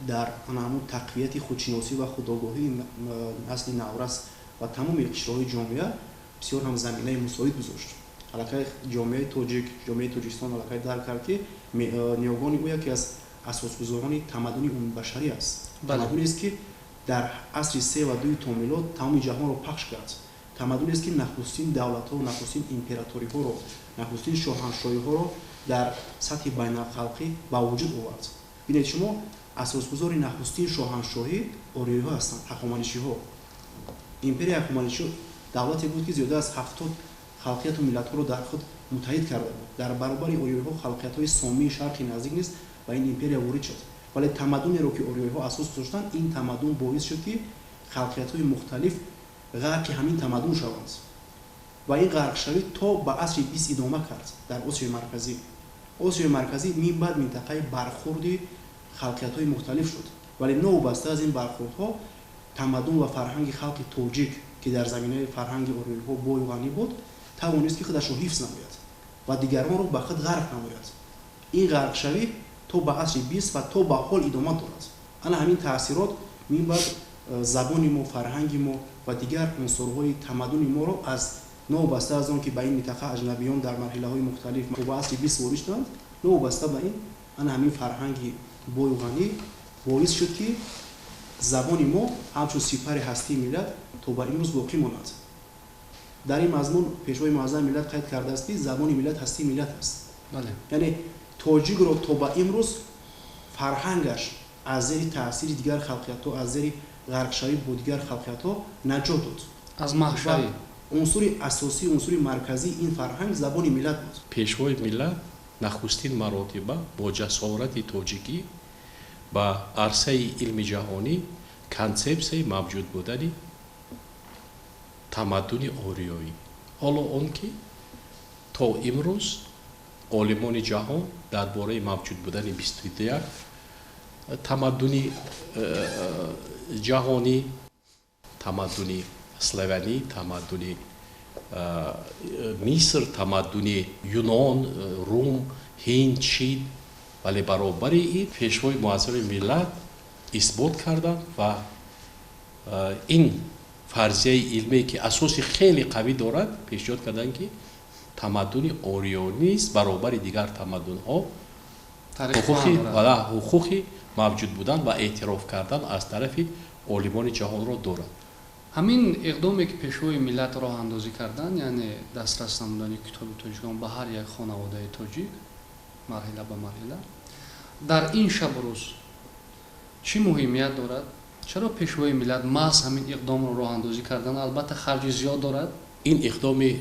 дар ҳамон тақвияти худшиносӣ ва худогоҳии насли наврас ва тамоми қишрҳои ҷомеа бисёр ҳам заминаи мусоид гузошт. Аллакай ҷомеаи тоҷик, ҷомеаи Тоҷикистон аллакай дарк кард, ки ниёгони ӯ яке аз асосгузорони тамаддуни умумибашарӣ аст. Тамаддунест, ки дар асри 3 ва 2 то милод тамоми ҷаҳонро пахш кард. Тамаддунест, ки нахустин давлатҳо, нахустин императориҳоро, нахустин шоҳаншоҳиҳоро дар сатҳи байналхалқӣ ба вуҷуд овард. Бинед шумо, асосгузори нахустин шоҳаншоҳӣ ориёиҳо ҳастанд, ҳахоманишиҳо. Империяи Ҳахоманишӣ давлате буд, ки зиёда аз 70 халқияту миллатҳоро дар худ муттаҳид карда буд. Дар баробари ориёиҳо халқиятҳои сомии Шарқи Наздик низ ба ин империя ворид шуд. Вале тамаддунеро, ки ориёиҳо асос гузоштанд, ин тамаддун боис шуд, ки халқиятҳои мухталиф ғарқи ҳамин тамаддун шаванд ва ин ғарқшавӣ то ба асри 20 идома кард дар Осиёи Марказӣ. Осиёи Марказӣ минбаъд минтақаи бархурди халқиятҳои мухталиф шуд. Вале новобаста аз ин бархурдҳо, тамаддун ва фарҳанги халқи тоҷик, ки дар заминаи фарҳанги ориёиҳо бою ғанӣ буд, тавонист, ки худашро ҳифз намояд ва дигаронро ба худ ғарқ намояд. Ин ғарқшавӣ то ба асри 20 ва то ба ҳол идома дорад. Ана ҳамин таъсирот минбаъд забони мо, фарҳанги мо ва дигар унсурҳои тамаддуни моро аз новобаста аз он ки ба ин минтақа аҷнабиён дар марҳилаҳои мухталиф то ба асри 20 ворид шуданд, новобаста ба ин, ана ҳамин фарҳанги бою ғанӣ боис шуд, ки забони мо ҳамчун сипари ҳастии миллат то ба имрӯз боқӣ монад. Дар ин мазмун Пешвои муаззами миллат қайд кардааст, ки забони миллат ҳастии миллат аст. Яъне тоҷикро то ба имрӯз фарҳангаш аз зери таъсири дигар халқиятҳо, аз зери ғарқшавӣ бо дигар халқиятҳо наҷот дод. Аз маҳвшавӣ. Унсури асосӣ, унсури марказии ин фарҳанг забони миллат буд. Пешвои миллат нахустин маротиба бо ҷасорати тоҷикӣ ба арсаи илми ҷаҳонӣ консепсияи мавҷуд будани тамаддуни ориёӣ, ҳоло он ки то имрӯз олимони ҷаҳон дар бораи мавҷуд будани 21 тамаддуни ҷаҳонӣ, тамаддуни славянӣ, тамаддуни Миср, тамаддуни Юнон, Рум, Ҳинд, Чин, вале баробари ин Пешвои муаззами миллат исбот карданд ва ин фарзияи илмие, ки асоси хеле қавӣ дорад, пешниҳод карданд, ки тамаддуни ориёнӣ низ баробари дигар тамаддунҳо ҳуқуқи мавҷуд будан ва эътироф кардан аз тарафи олимони ҷаҳонро дорад. Ҳамин иқдоме, ки Пешвои миллат роҳандозӣ карданд, яъне дастрас намудани китоби тоҷикон ба ҳар як хонаводаи тоҷик марҳила ба марҳила, дар ин шабу рӯз чӣ муҳимият дорад? Чаро Пешвои миллат маҳз ҳамин иқдомро роҳандозӣ карданд? Албатта, харҷи зиёд дорад. Ин иқдоми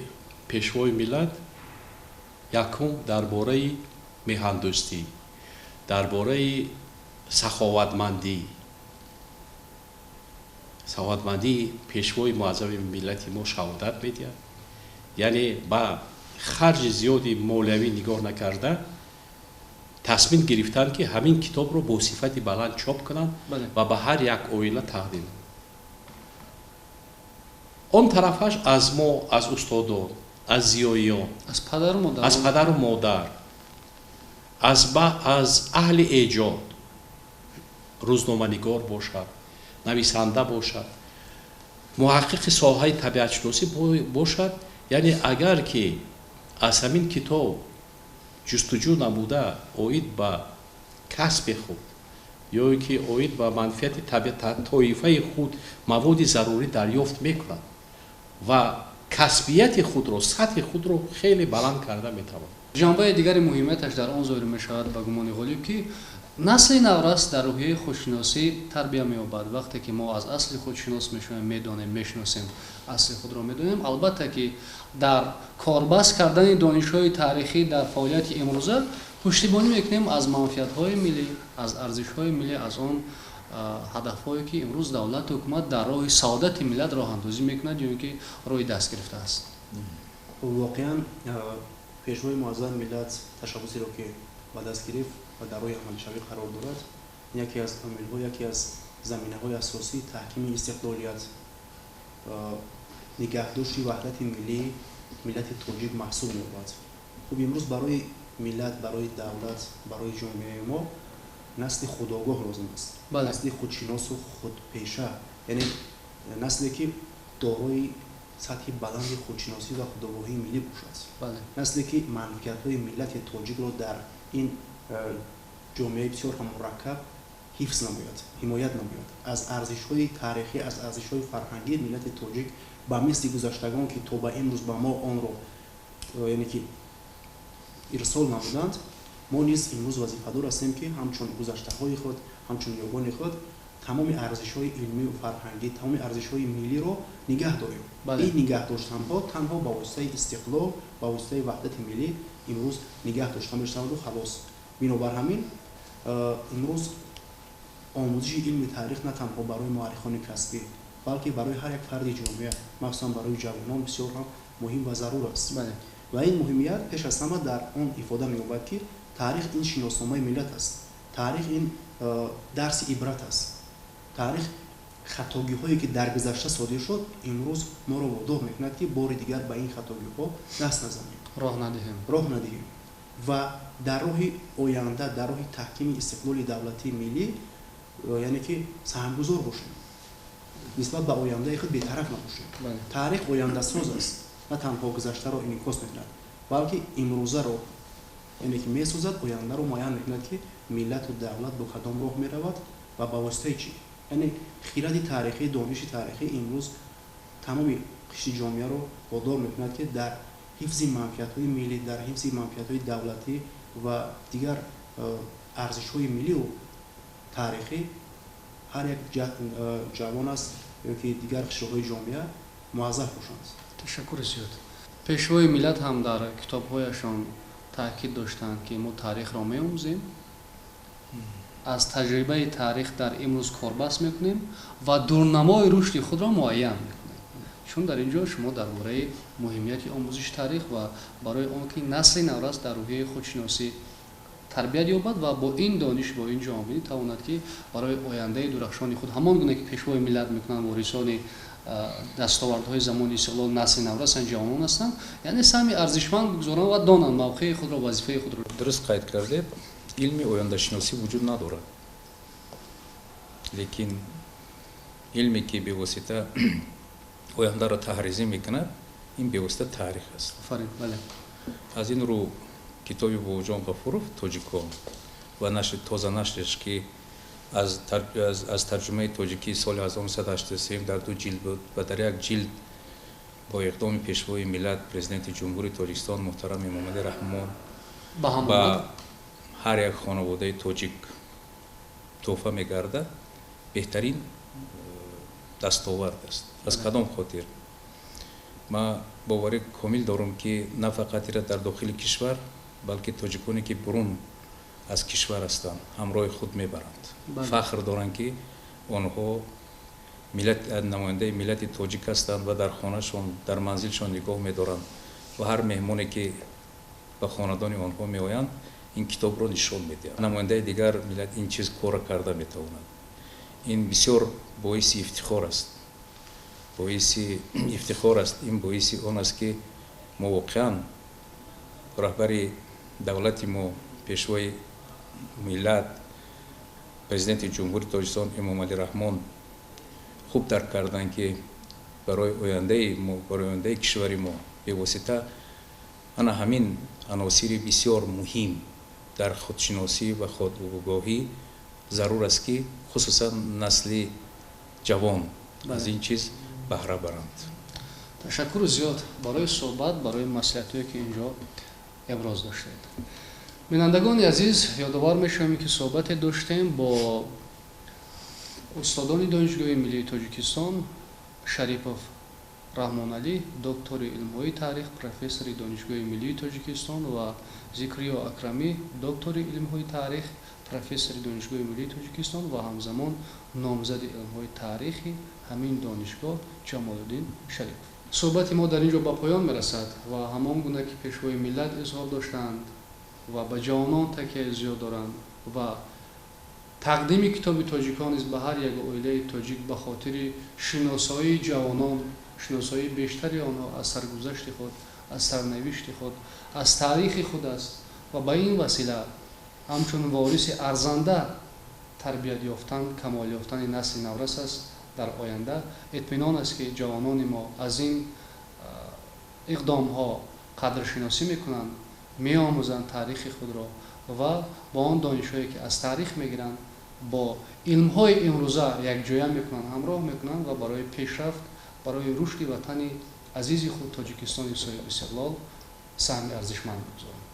Пешвои миллат якум дар бораи меҳандӯстӣ, дар бораи саховатмандӣ, саховатмандии Пешвои муаззами миллати мо шаҳодат медиҳад. Яъне ба харҷи зиёди молиявӣ нигоҳ накарда, тасмим гирифтанд, ки ҳамин китобро бо сифати баланд чоп кунанд ва ба ҳар як оила тақдим. Он тарафаш аз мо, аз устодон, аз зиёиён, аз падару модар, аз аҳли эҷод, рӯзноманигор бошад, нависанда бошад, муҳаққиқи соҳаи табиатшиносӣ бошад, яъне агар ки аз ҳамин китоб ҷустуҷӯ намуда, оид ба касби худ ё ки оид ба манфиати тоифаи худ маводи зарурӣ дарёфт мекунад ва Касбияти худро, сатҳи худро хеле баланд карда метавонад. Ҷанбаи дигари муҳимияташ дар он зоҳир мешавад, ба гумони Ғолиб, ки насли наврас дар рӯҳияи худшиносӣ тарбия меёбад. Вақте ки мо аз асли худ шинос мешавем, медонем, мешиносем, асли худро медонем, албатта ки дар корбаст кардани донишҳои таърихӣ дар фаъолияти имрӯза пуштибонӣ мекунем аз манфиатҳои миллӣ, аз арзишҳои миллӣ, аз он ҳадафҳое ки имрӯз давлату ҳукумат дар роҳи саодати миллат роҳандозӣ мекунад ё ин ки рӯи даст гирифтааст. Воқеан, пешвои муаззами миллат ташаббусеро ки ба даст гирифт ва дар роҳи амалишавӣ қарор дорад, яке аз омилҳо, яке аз заминаҳои асосии таҳкими истиқлолият, нигаҳдошти ваҳдати миллии миллати тоҷик маҳсуб меёбад. Хуб, имрӯз барои миллат, барои давлат, барои ҷомеаи мо насли худогоҳ лозим аст, насли худшиносу худпеша, яъне насле ки дорои сатҳи баланди худшиносӣ ва худогоҳии миллӣ бошад, насле ки манфиатҳои миллати тоҷикро дар ин ҷомеаи бисёр ҳам мураккаб ҳифз намояд, ҳимоят намояд, аз арзишҳои таърихӣ, аз арзишҳои фарҳангии миллати тоҷик ба мисли гузаштагон, ки то ба имрӯз ба мо онро, яъне ки ирсол намуданд, мо низ имрӯз вазифадор ҳастем, ки ҳамчун гузаштаҳои худ, ҳамчун ниёгони худ тамоми арзишҳои илмию фарҳангӣ, тамоми арзишҳои миллиро нигаҳ дорем. Ин нигаҳ доштанҳо танҳо ба воситаи истиқлол, ба воситаи ваҳдати миллӣ имрӯз нигаҳ дошта мешаваду халос. Бинобар ҳамин, имрӯз омӯзиши илми таърих на танҳо барои муаррихони касбӣ, балки барои ҳар як фарди ҷомеа, махсусан барои ҷавонон бисёр ҳам муҳим ва зарур аст. Ва ин муҳимият пеш аз ҳама дар он ифода меёбад, ки таърих ин шиносномаи миллат аст, таърих ин дарси ибрат аст, таърих хатогиҳое ки дар гузашта содир шуд, имрӯз моро водор мекунад, ки бори дигар ба ин хатогиҳо даст назанем, роҳ надиҳем, роҳ надиҳем ва дар роҳи оянда, дар роҳи таҳкими истиқлоли давлатии миллӣ, яъне ки саҳмгузор бошем, нисбат ба ояндаи худ бетараф набошем. Таърих ояндасоз аст, на танҳо гузаштаро инъикос мекунад, балки имрӯзаро, яъне ки месозад, ояндаро муайян мекунад, ки миллату давлат бо кадом роҳ меравад ва ба воситаи чӣ. Яъне хиради таърихӣ, дониши таърихӣ имрӯз тамоми қишри ҷомеаро водор мекунад, ки дар ҳифзи манфиатҳои миллӣ, дар ҳифзи манфиатҳои давлатӣ ва дигар арзишҳои миллию таърихӣ ҳар як ҷавон аст ё ки дигар қишрҳои ҷомеа муаззаф бошанд. Ташаккури зиёд. Пешвои миллат ҳам дар китобҳояшон таъкид доштанд, ки мо таърихро меомӯзем, аз таҷрибаи таърих дар имрӯз корбаст мекунем ва дурнамои рушди худро муайян мекунем. Чун дар ин ҷо шумо дар бораи муҳимияти омӯзиши таърих ва барои он ки насли наврас дар рӯҳияи худшиносӣ тарбият ёбад ва бо ин дониш, бо ин ҷаҳонбинӣ тавонад, ки барои ояндаи дурахшони худ, ҳамон гуна ки пешвои миллат мекунанд, ворисони дастовардҳои замони истиқлол насли наврасанд, ҷавонон ҳастанд, яъне саҳми арзишманд бигузоранд ва донанд мавқеи худро, вазифаи худро. Дуруст қайд кардед, илми ояндашиносӣ вуҷуд надорад, лекин илме ки бевосита ояндаро таҳризӣ мекунад, ин бевосита таърих аст. Офарин, бале. Аз ин рӯ китоби Бобоҷон Ғафуров «Тоҷикон» ва нашри тоза, нашреш ки аз тарҷумаи тоҷикии соли 1983 дар ду ҷилд буд ва дар як ҷилд бо иқдоми пешвои миллат, Президенти Ҷумҳурии Тоҷикистон муҳтарам Эмомалӣ Раҳмон ба ҳар як хонаводаи тоҷик тӯҳфа мегардад, беҳтарин дастовард аст. Аз кадом хотир? Ман боварӣ комил дорам, ки на фақат ира дар дохили кишвар, балки тоҷиконе ки бурун аз кишвар ҳастанд, ҳамроҳи худ мебаранд, фахр доранд, ки онҳо намояндаи миллати тоҷик ҳастанд ва дар хонашон, дар манзилшон нигоҳ медоранд ва ҳар меҳмоне ки ба хонадони онҳо меоянд, ин китобро нишон медиҳанд. Намояндаи дигар миллат ин чиз кора карда метавонад? Ин бисёр боиси ифтихор аст, боиси ифтихор аст. Ин боиси он аст, ки мо воқеан раҳбари давлати мо, пешвои миллат, Президенти Ҷумҳурии Тоҷикистон Эмомалӣ Раҳмон хуб дарк карданд, ки барои ояндаи мо, барои ояндаи кишвари мо бевосита ана ҳамин аносири бисёр муҳим дар худшиносӣ ва худогоҳӣ зарур аст, ки хусусан насли ҷавон аз ин чиз баҳра баранд. Ташаккури зиёд барои суҳбат, барои маслиҳатҳое, ки инҷо иброз доштед. Бинандагони азиз, ёдовар мешавем, ки суҳбате доштем бо устодони Донишгоҳи миллии Тоҷикистон: Шарипов Раҳмоналӣ, доктори илмҳои таърих, профессори Донишгоҳи миллии Тоҷикистон, ва Зикриё Акрамӣ, доктори илмҳои таърих, профессори Донишгоҳи миллии Тоҷикистон ва ҳамзамон номзади илмҳои таърихи ҳамин донишгоҳ Ҷамолиддин Шарипов. Суҳбати мо дар ин ҷо ба поён мерасад ва ҳамон гуна ки Пешвои миллат изҳор доштанд ва ба ҷавонон такияи зиёд доранд ва тақдими китоби «Тоҷикон» низ ба ҳар як оилаи тоҷик ба хотири шиносоии ҷавонон, шиносоии бештари онҳо аз саргузашти худ, аз сарнавишти худ, аз таърихи худ аст ва ба ин васила ҳамчун вориси арзанда тарбият ёфтан, камол ёфтани насли наврас аст дар оянда. Итминон аст, ки ҷавонони мо аз ин иқдомҳо қадршиносӣ мекунанд, меомӯзанд таърихи худро ва бо он донишҳое, ки аз таърих мегиранд, бо илмҳои имрӯза якҷоя мекунанд, ҳамроҳ мекунанд ва барои пешрафт, барои рушди ватани азизи худ, Тоҷикистони соҳиби истиқлол, саҳми арзишманд мегузоранд.